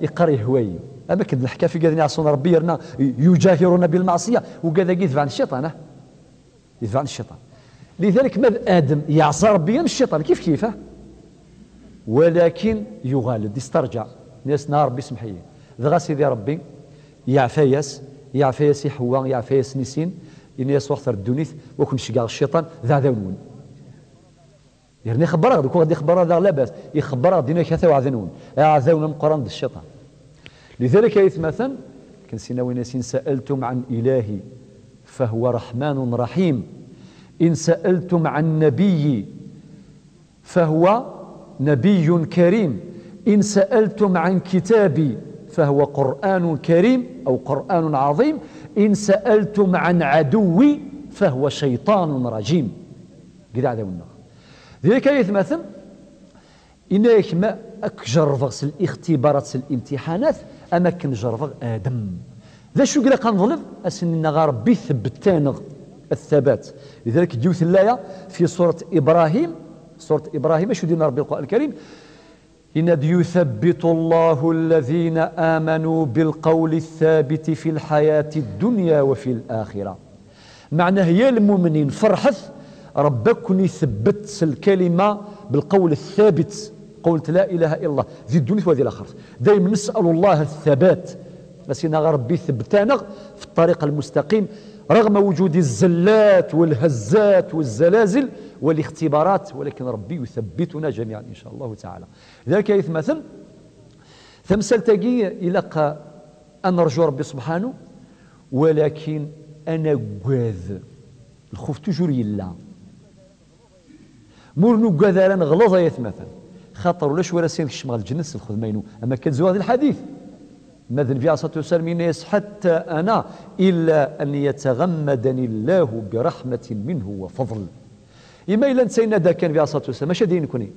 eh, iqqar yehwa-yi. Am akken d leḥkaf igad-nni iɛṣun Ṛebbi, yerna yuǧahiruna bilmeɛṣiya, ugad-agi itebɛen cciṭan, ah. Itebɛen cciṭan. Lidalik ma d Adem yeɛṣa Ṛebbi am cciṭan, kif kif, ah. Walakin yuɣal-d, isterǧa. Yenna-yas, neɣ Ṛebbi semmeḥ-iyi. Dɣa Sidi Ṛebbi yeɛfa-yas, yeɛfa-yas i Ḥewwa, yeɛfa-yas i sin, yenna-yas, ruḥet ar ddunit, ur ken-ceggɛeɣ cciṭan, d aɛdaw-nwen. Yerna ixebber-aɣ-d, uku ɣ-d-ixebber daɣ labas, ixebber-aɣ-d, yenna-k, ata uɛdaw-nwen. Aɛdaw-nwen ameqqran d cciṭan. Lidalik ay atmaten, akken sin-a win-as, in sa'altum an ilahi, fahuwa rahmanun rahim. In sa'altum an nabiyyi, فهو نبي كريم. إن سألتم عن كتابي فهو قرآن كريم أو قرآن عظيم. إن سألتم عن عدوي فهو شيطان رجيم. Gida ɛdaw-nneɣ. Di akka ay atmaten, yenna-yak ma ad k-jerrbeɣ s lixtibarat, s limtiḥanat, am akken jerrbeɣ Adem. D acu i ilaq ad neḍleb? Ad s-nini a Ṛebbi, ثبت-aneɣ الثبات. Lidalik, deg yiwet n laya, fi surat Ibrahim, surat Ibrahim, acu d-yenna Ṛebbi Lqur'an Lkarim? Yenna-d, يثبت الله الذين آمنوا بالقول الثابت في الحياة الدنيا وفي الآخرة. Meɛna, ya lmumnin, ferḥet, Ṛebbi ad ken-ithebbet s lkalima, بالقول الثابت, قولة لا إله إلا الله, di ddunit wa di laxert. Dayem nes'al Allah الثبات. Ad s-nini a Ṛebbi, ثبت-aneɣ في الطريق المستقيم رغم وجود الزلات والهزات والزلازل والاختبارات، ولكن ربي يثبتنا جميعا إن شاء الله تعالى. Lidalik ay atmaten, tamsalt-agi ilaq ad nerǧu Ṛebbi subḥanu, walakin ad naggad. Lxuf toujours yella. Ma ur nuggad ara, neɣleḍ ay atmaten. Xaṭer ulac wara s-ikecmen ɣer lǧennet s lxedma-inu. Am akka d-zwaɣ di lḥadit. Ma d Nnbi ɛalayhi ṣṣalatu wassalam yenna-yas, حتى أنا إلا أن يتغمدني الله برحمة منه وفضل. Ima yella netta yenna-d akka Nnbi ɛalayhi ṣṣalatu wassalam, maca d nekni.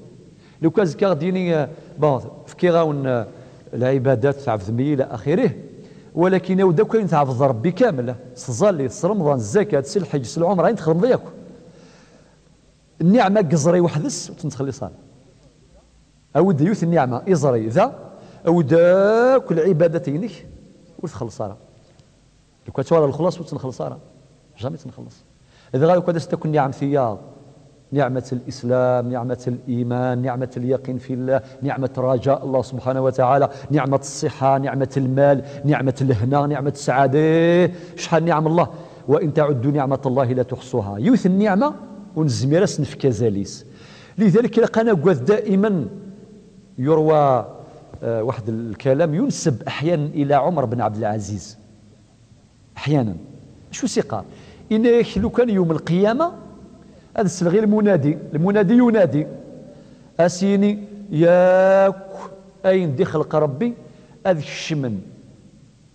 Lukan azekka ɣ-d-yini, eh, bon, fkiɣ-awen, eh, lɛibadat, tɛebdem-iyi, ila axirih, walakin awi-d akk ayen tɛebdeḍ Ṛebbi kamel, s tẓallit, s Remḍan, s zzakat, s lḥeǧ, s lɛumra, ayen txedmeḍ yakk. Nniɛma deg iẓri weḥd-s ur tt-nettxelliṣ ara. Awi-d yiwet n nniɛma, iẓri, da, awi-d akk lɛibadat-inek, ur txelleṣ ara. Lukan tuɣal lexlaṣ ur tt-nxelleṣ ara. Jamais tt-nxelleṣ. Dɣa lukan ad as-takk nniɛma tiyaḍ. نعمة الإسلام، نعمة الإيمان، نعمة اليقين في الله، نعمة الرجاء الله سبحانه وتعالى، نعمة الصحة، نعمة المال، نعمة الهنا، نعمة السعادة. إيه، شحال نعم الله. وإن تعدوا نعمة الله لا تحصوها. Yiwet n nniɛma ur nezmir ad s-nefk azal-is. لذلك ilaq ad naggad دائما. يروى، آه، واحد الكلام ينسب أحيانا إلى عمر بن عبد العزيز. أحيانا. Acu s-iqqar? Yenna-yak, lukan yawm lqiyama, ad sleɣ i lmunadi. Lmunadi yunadi. A s-yini yakk ayen d-ixleq Rebbi ad kecmen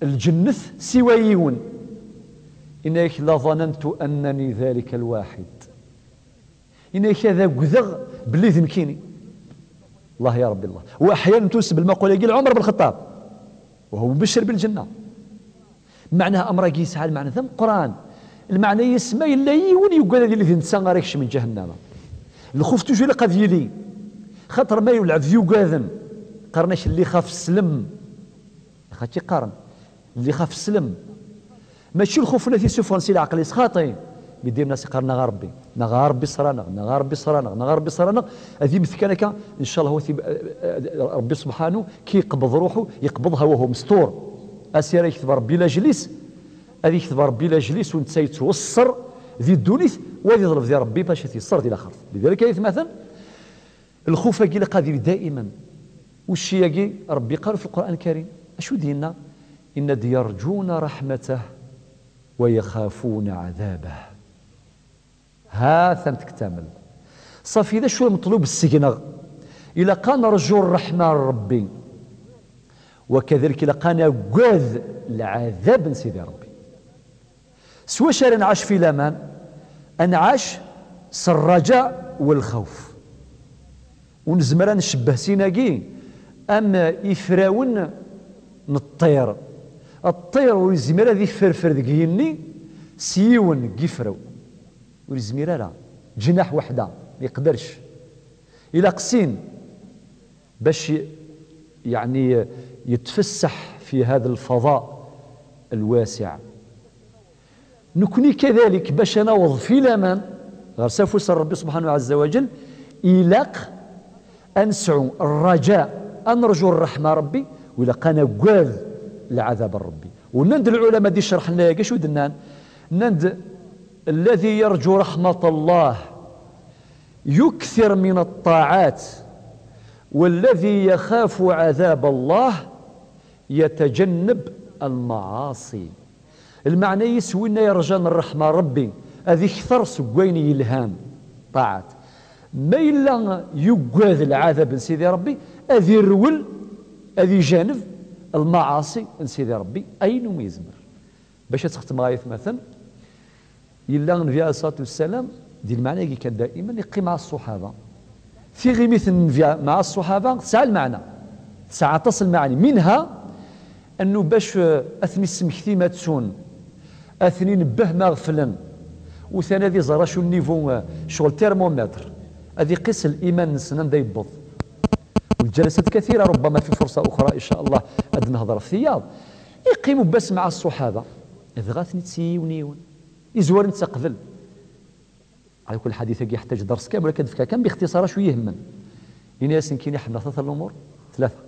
lǧennet siwa yiwen. Inna-yak: "La ظننت أنني ذلك الواحد." Inna-yak ad agdeɣ belli d nekkini. Allah ya Rebbi Allah. Wa ḥyan tunseb lmaqula-agi Lɛumer ben Lxeṭṭab. Wa huwa mubeccer bil ǧenna. Meɛnaha amr-agi yesɛa lmeɛna d ameqqran. Lmeɛna-is ma yella yiwen yugad ad yili d netta ara ikecmen ǧahennama. Lxuf tuju ilaq ad yili. Xaṭer ma yella lɛebd yugaden, qqaren-ak: "Lliɣ xaf slem." Xaṭi qqaren: "Lliɣ xaf slem." Mačči lxuf la t-isuffɣen si leɛqel-is, xaṭi. Mi dayem nas iqqar: "Neɣ a Rebbi, neɣ a Rebbi ṣṣra-neɣ, neɣ a Rebbi ṣṣra-neɣ, neɣ a Rebbi ṣṣra-neɣ." Ad immet kan akka, ncallah, wa t-, Rebbi subḥanu ki yeqbeḍ ruḥu, yeqbeḍ hawahu mestur. Asira yekteb Rebbi lajlis, ad yekteb Rebbi lajlis u netta yettwesser di ddunit, wa ad yeḍleb di Rebbi bac ad t-yesser di laxert. Lidalik ay atmaten, lxuf-agi ilaq ad yili daiman. Ucci-agi Rebbi yeqqar fi Lqur'an Lkarim, acu d-yenna? Inna-d: "Yarǧuna raḥmatah wa yaxafuna ɛadabah." Ha-t-an tektamel. Ṣafi, d acu lmeṭlub seg-neɣ? Ilaq ad nerǧu ṛṛeḥma n Rebbi. Wa kadalik ilaq ad nagad lɛadab n Sidi Rebbi. S wacu ara nɛac fi laman? Ad nɛac s rraǧa u lxawf. U nezmer ad ncebbeh sin-agi am ifrawen n ṭṭir. Ṭṭir ur yezmir ad ifferfer deg yigenni s yiwen n yifraw. Ur yezmir ara. Ǧnaḥ weḥda, ma yeqderc. Ilaq sin bac, yeɛni, yetfessaḥ fi hada lfaḍa lwasiɛ. Nekni kadalik, bac ad naweḍ fi laman ɣer s afus n Rebbi subḥanahu ɛazza wa jell, ilaq ad nesɛu rraǧa, ad nerǧu ṛṛeḥma n Rebbi, u ilaq ad nagad lɛadab n Rebbi. U nnan-d lɛulama di ccerḥ n layagi acu d-nnan? Nnan-d: "الذي يرجو رحمة الله يكثر من الطاعات، والذي يخاف عذاب الله يتجنب المعاصي." Lmeɛna-is, winna yerǧan ṛṛeḥma n Rebbi ad ikter seg wayen yelhan, ṭaɛat. Ma yella yugad lɛadab n Sidi Rebbi, ad irwel, ad ijaneb lmaɛaṣi n Sidi Rebbi, ayen umi yezmer. Bac ad txetmeɣ ay atmaten, yella Nnbi ɛalayhi ṣṣalatu wassalam, di lmeɛna-agi kan daiman, yeqqim mɛa ṣṣuḥaba. Tiɣimit n Nnbi mɛa ṣṣuḥaba tesɛa lmeɛna, tesɛa aṭas n lmaɛani. Minha, annu bac, eh, ad ten-issemekti ma ttun, ad ten-inebbeh ma ɣeflen, utan ad iẓer acu n niveau, eh, ccɣel thermomètre, ad iqis liman-nsen anda yewweḍ. والجلسات كثيرة، ربما في فرصة أخرى إن شاء الله ad nehḍer ɣef tiyaḍ. Iqqim ubbas mɛa ṣṣuḥaba, dɣa ad ten-ittsi yiwen yiwen. Izwar netta qbel. Ɛla kulli, lḥadit-agi yeḥtaǧ ders kamel, akka d-fkeɣ kan bixtiṣar acu i yi-ihemmen. Ini-as nekkini ḥemmleɣ tlata lumuṛ, tlata.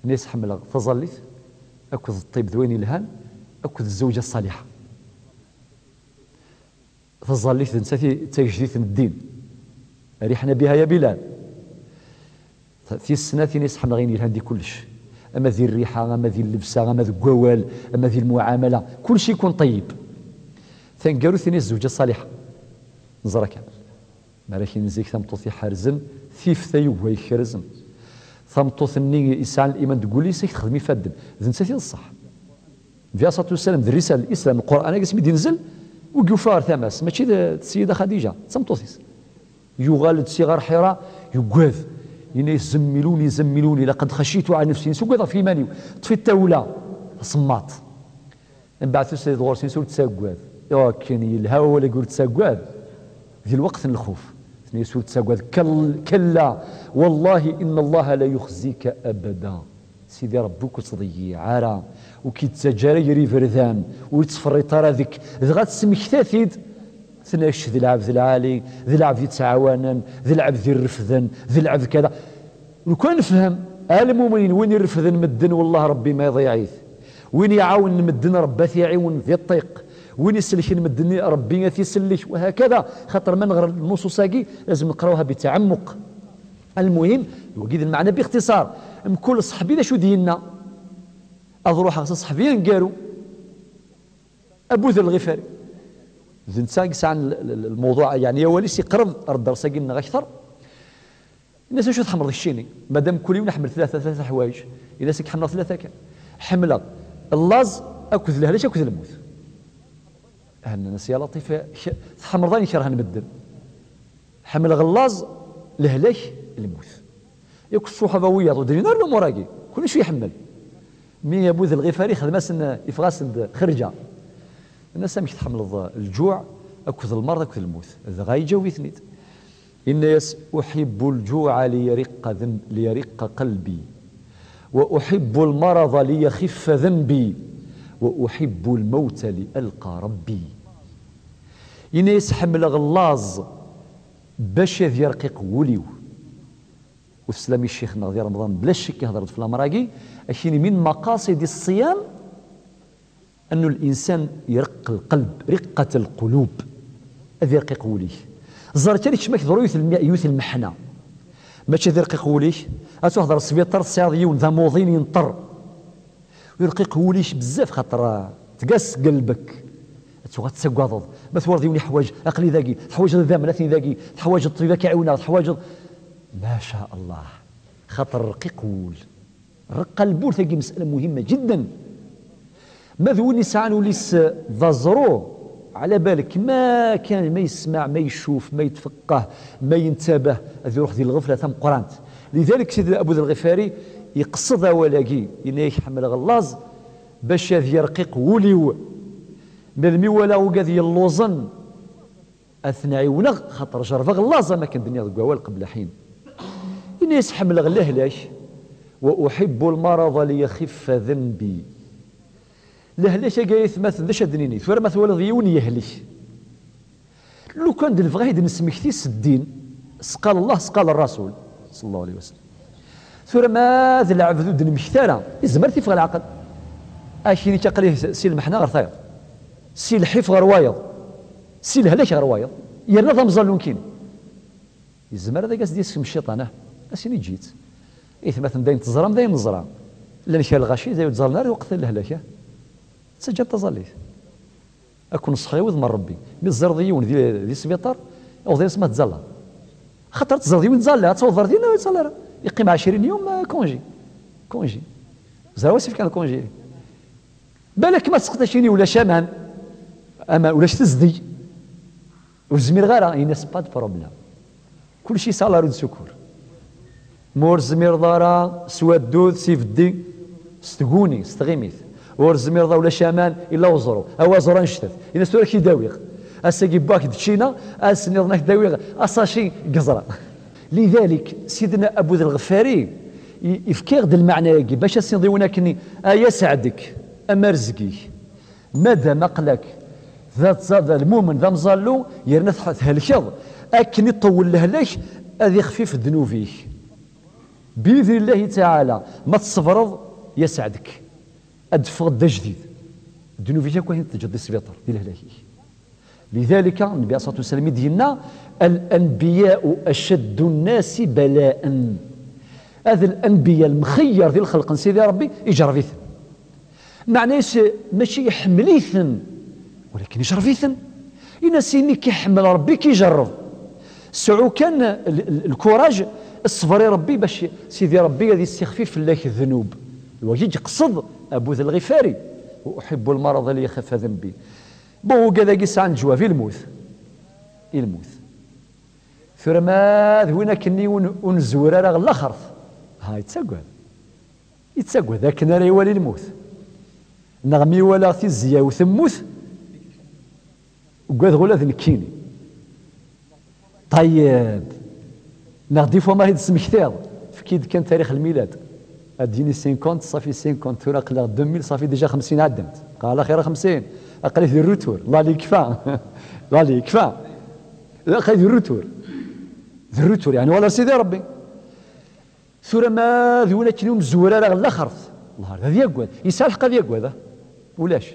Ini-as ḥemmleɣ taẓallit, akked ṭṭib d wayen yelhan, akked zzewǧa ṣṣaliḥa. Taẓallit d nettat i d tagejdit n ddin. Rihna biha ya Bilal. Tis snat, ini-as ḥemmleɣ ayen yelhan di kullec. Ama di rriḥa, ama di llebsa, ama deg wawal, ama di lmuɛamala. Kullec ikun ṭeyyeb. Taneggarut, ini-as zzewǧa ṣṣaliḥa. Neẓra kan. Mi ara k-in zik tameṭṭut iḥerzen, tif tayuga ikerzen. Tameṭṭut-nni yesɛan liman deg wul-is, ad k-texdem ifadden. D nettat i d ṣṣeḥ. Nnbi ɛalayhi ṣṣalatu wassalam, d rrisala n Lislam, Lqur'an, agi asmi d-inzel, ur yufa ɣer tama-s, mačči d, d Ssida Xadiǧa, d tameṭṭut-is. Yuɣal-d si ɣer Ḥira, yuggad. Yenna-yas: "Zemmiluni, zemmiluni, laqad xacitu ɛala nefsi, ugadeɣ ɣef yiman-iw." Ṭṭef-it tawla, asemmaṭ. Mbeɛd tusa-d ɣur-s, yenna-yas: "Ur ttaggad." Akken yelha wawal-agi, "Ur ttaggad", di lweqt n lxuf. Tenna-yas: "Ur ttaggad, kal-, kalla, wallahi inna Allaha la yuxzika abada." Sidi Ṛebbi ur k-ittḍeyyiɛ ara, ur k-ittaǧǧa ara gar iberdan, ur ittferriṭ ara deg-k. Dɣa tesmekta-t-id, tenna: "Kečč d lɛebd lɛali, d lɛebd yettɛawanen, d lɛebd irefden, d lɛebd kada." Lukan nefhem, a lmumnin, win irefden medden, wellah Ṛebbi ma iḍeyyeɛ-it. Win iɛawnen medden, Ṛebbi ad t-iɛiwen di ṭṭiq. Win iselken medden, Ṛebbi ad t-isellek, wa hakada. Xaṭer ma neɣra lnuṣuṣ-agi, lazem neqrawha bitɛemmuq. Almuhim, wagi d lmeɛna bixtiṣar. Mkul ṣṣeḥbi d acu d-yenna? Ad ruḥeɣ s ṣṣeḥbi aneggaru, Abu Dher Lɣifari. D netta i yesɛan l-, l-, l-, lmewḍuɛ, yeɛni awal-is iqreb ar dders-agi-nneɣ akter. Yenna-as: "Acu tḥemmleḍ keččini?" Madam kul yiwen iḥemmel tlata, tlata ḥwayeǧ. Yenna-as: "Nekk ḥemmleɣ tlata kan. Ḥemmleɣ llaẓ akked lehlak akked lmut." Hennan-as: "Ya Laṭif, k-, tḥemmleḍ ayen kerhen medden. Ḥemmleɣ llaẓ, lehlak, lmut." Yakk ṣṣuḥaba wiyaḍ ur d-rrin ara lumuṛ-agi. Kul acu iḥemmel. Mi Abu Dher Lɣifari xdem-asen, iffeɣ-asen-d xerǧa. Yenna-as: "Amek tḥemmleḍ lǧuɛ akked lmerḍ akked lmut?" Dɣa iǧaweb-iten-id. Yenna-as: "أحب الجوع ليرق ذن-، ليرق قلبي، وأحب المرض ليخف ذنبي، وأحب الموت لألقى ربي." Yenna-as: "Ḥemmleɣ llaẓ bac ad yerqiq wul-iw." Ur teslam i ccix-nneɣ di Remḍan, bla ccek ihder-d f lamer-agi, akini: "من مقاصد الصيام أن الإنسان يرق القلب، رقة القلوب." Ad yerqiq wul-ik. Ẓer kan, kečč ma k-ḍru yiwet lmi-, yiwet lmeḥna. Mačči ad yerqiq wul-ik, ad tuɣ ɣer sbiṭar tesɛiḍ yiwen d amuḍin yenṭer. Yerqiq wul-ik bezzaf, xaṭer, ah, tgas deg lbek. Ad tuɣ ad tettagadeḍ. Ma twalaḍ yiwen yeḥwaǧ, aql-i dagi, teḥwaǧeḍ idammen, atni dagi, teḥwaǧeḍ ṭṭbib ad k-iɛiwen, teḥwaǧeḍ. Ma sha Allah. Xaṭer rqiq wul. Rreqqa n lbul, tagi مسألة مهمة جدا. Ma d win yesɛan ul-is d aẓru, ɛla balek, ma kan ma yesmaɛ, ma icuf, ma yetfeqqah, ma yentabah, ad iruḥ di lɣefla tameqqrant. Lidalik, Sidi Abu Dher Lɣifari yeqsed awal-agi, yenna-yak: "Ḥemmleɣ llaẓ bac ad yerqiq wul-iw. Melmi walaɣ ugad yelluẓen, ad ten-ɛiwneɣ, xaṭer jerbeɣ llaẓ, am akken d-nniɣ deg wawal qbel ḥin." Ini-as: "Ḥemmleɣ lehlak, وأحب المرض ليخف ذنبي." Lehlak-agi, ay atmaten, d acu ad d-nini? Tura ma twalaḍ yiwen yehlek, lukan d lebɣi ad nesmekti s ddin, s qal Allah, s qal Rasul, صلى الله عليه وسلم. Tura ma d lɛebd ur d-nemmekti ara, izmer ad t-iffeɣ leɛqel. Akini-k aql-i si lmeḥna ɣer tayeḍ, si lḥif ɣer wayeḍ, si lehlak ɣer wayeḍ, yerna d amẓallu nekkini. Yezmer ad as-d-yeskem cciṭan, ah, ad as-yini: "Eǧǧ-itt. Aytmaten, d ayen teẓram, d ayen neẓra. Llan kra lɣaci, d ayen ur ttẓallan ara lweqt n lehlak, ah. Tettaǧǧam taẓallit. Ad ken-nṣeḥ i wudem n Ṛebbi. Mi teẓriḍ yiwen di, di sbiṭar, awḍin-as ma tettẓallaḍ. Xaṭer teẓriḍ yiwen yettẓalla, ad tawḍeḍ ɣer din, ur yettẓalla ara. Yeqqim ɛecrin yum, ah, congé. Congé. Ẓer wa s-ifkan congé. Balak ma tesseqdacini ulac aman, aman, ulac tezdeg. Ur zmireɣ ara." Ini-as: "Pas de problème. Kulci yesɛa la roue de secours. Ma ur tezmireḍ ara s waddud, s ibeddi, s tguni, s tɣimit. Ur tezmireḍ, ulac aman, illa uẓru. Awa ẓru anect-at." Ini-as: "Tura ad k-id-awiɣ. Ass-agi wwiɣ-k-d Ččina, ass-nniḍen ad k-id-awiɣ asaci n yeẓra." Lidalik, Sidna Abu Dher Lɣefari i-, ifka-ɣ-d lmeɛna-agi, bac ad s-niniḍ i win akken: "Ay aseɛd-ik, amerzeg-ik, madam aql-ak d, d, d lmumen, d amẓallu, yerna tḥ-, thelkeḍ, akken iṭewwel lehlak, ad ixfif ddnub-ik. Bi idni Llahi taɛala, ma tṣebreḍ, ya aseɛd-ik, ad d-teffɣeḍ d ajdid. Ddnub-ik akk ad ten-teǧǧeḍ di sbiṭar, di lehlak-ik." Lidalik, Nnbi alayhi ṣṣalatu wassalam i d-yenna: "الأنبياء أشد الناس بلاء." Ad lanbiya, lemxeyyer di lxelq n Sidi Ṛebbi, iǧerreb-iten. Meɛna-s, mačči iḥemmel-iten, walakin iǧerreb-iten. Ini-as: "Ini k-iḥemmel Ṛebbi, k-iǧerreb. Sɛu kan l-, l-, lkuraj, ṣṣber i Ṛebbi, bac Sidi Ṛebbi ad issixfif fell-ak ddnub." Wagi i yeqsed Abu Dher Lɣifari: "وأحب المرض ليخف ذنبي." Bon, ugad-agi sɛan leǧwab, i lmut. I lmut. Tura ma d win akken-nni ur n-, ur nezwir ara ɣer laxert, ha, yettagad. Yettagad akken ara iwali lmut. Neɣ mi walaɣ tizya-w temmut, ugadeɣ ula d nekkini. Ṭayyeb. Neɣ des fois ma yi-d-tesmektiḍ, efk-iyi-d kan tarix lmilad. Ad d-yini cinquante, ṣafi cinquante, tura aql-aɣ deux mille, ṣafi déjà xemsin ɛeddant. Qal axir xemsin. Aql-ik di retour. Llah yekfa. Llah yekfa. Aql-ik di retour. Di retour, yeɛni wala Sidi Ṛebbi. Tura ma d win akken ur nezwir ara ɣer laxert, Allah, ad yagad. Yesɛa lḥeqq ad yagad, ah? Ulac.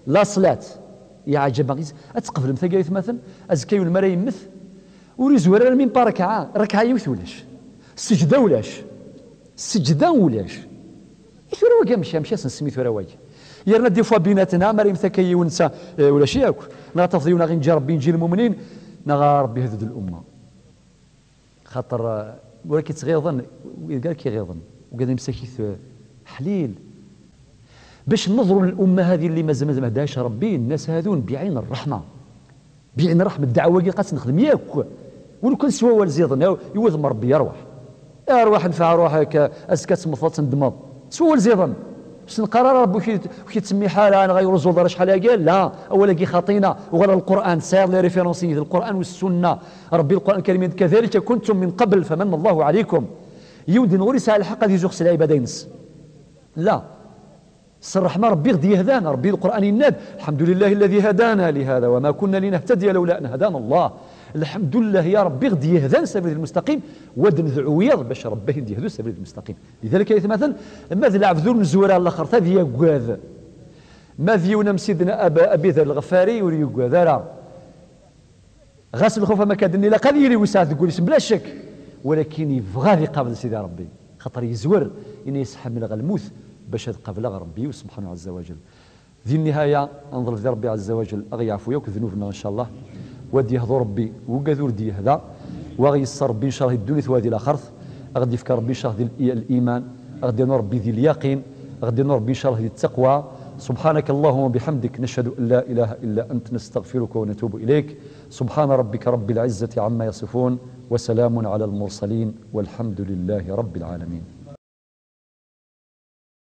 La ṣṣlat. Yeɛǧeb-aɣ. Ad tqeblem tagi, ay atmaten, azekka yiwen mi ara yemmet, ur yezwir ara même pas rekɛa, rekɛa yiwet ulac. Seǧda ulac. Seǧda ulac. I tura wagi amek, amek ad s-nsemmi tura wagi? Yerna des fois binaten-a, mi ara yemmet akka yiwen netta, eh, ulac yakk. Neɣ ad tafeḍ yiwen ad yenǧi Ṛebbi, yenǧi lmumnin, neɣ Ṛebbi ihedd-d l'umma. Xaṭer, eh, Ur ak-ittɣiḍen, wid gar k-iɣiḍen. Ugad imsakit, eh, ḥlil. Bac neḍru lumma hadi اللي مازال مازال ما هداش ربي، الناس هذون بعين الرحمة. بعين الرحمة، الدعوة كي قاس نخدم ياك. ولو كان سوا والزيضن، يوذم ربي يروح. ارواح نفع روحك، اسكت مفضت ندمض. سوا والزيضن. باش نقرر ربي وكي، وكي تسمي حالة، انا غير زول دار شحال هكا، لا، اولا كي خاطينا، وغير القرآن، سير لي ريفيرونسي، القرآن والسنة. ربي القرآن الكريم: كذلك كنتم من قبل فمن الله عليكم. يودي نغوري ساعة الحق هذه زوخ العبادة ينس. لا. سر الرحمة ربي غدي يهدانا، ربي القرآن يناد: الحمد لله الذي هدانا لهذا وما كنا لنهتدي لولا أن هدانا الله. الحمد لله يا ربي غدي يهدانا السبيل المستقيم، ود ندعو ياض باش ربي غدي يهدو السبيل المستقيم. لذلك يا مثلا، ما ذي العبد نزور على الآخر، هذه يقاذ. ما ذي يونم سيدنا أبا، أبي ذر الغفاري وريقاذ، راه غاس الخوف ما كان لا قد يلي وسع تقول اسم بلا شك، ولكن يبغى ذي قابل سيدي ربي، خاطر يزور إن يسحب من الغلموث باش هذا قابل ربي سبحانه عز وجل. ذي النهاية نظل ذي ربي عز وجل أغي يعفو ياك ذنوبنا إن شاء الله. وادي يهضو ربي وقاذور دي هذا، وأغي يسر ربي إن شاء الله الدنيا وهذه الآخرة. أغدي يفكر ربي إن شاء الله ذي الإي-، الإيمان، أغدي نور ربي ذي اليقين، أغدي نور ربي إن شاء الله ذي التقوى. سبحانك اللهم وبحمدك، نشهد أن لا إله إلا أنت، نستغفرك ونتوب إليك. سبحان ربك رب العزة عما يصفون، وسلام على المرسلين، والحمد لله رب العالمين.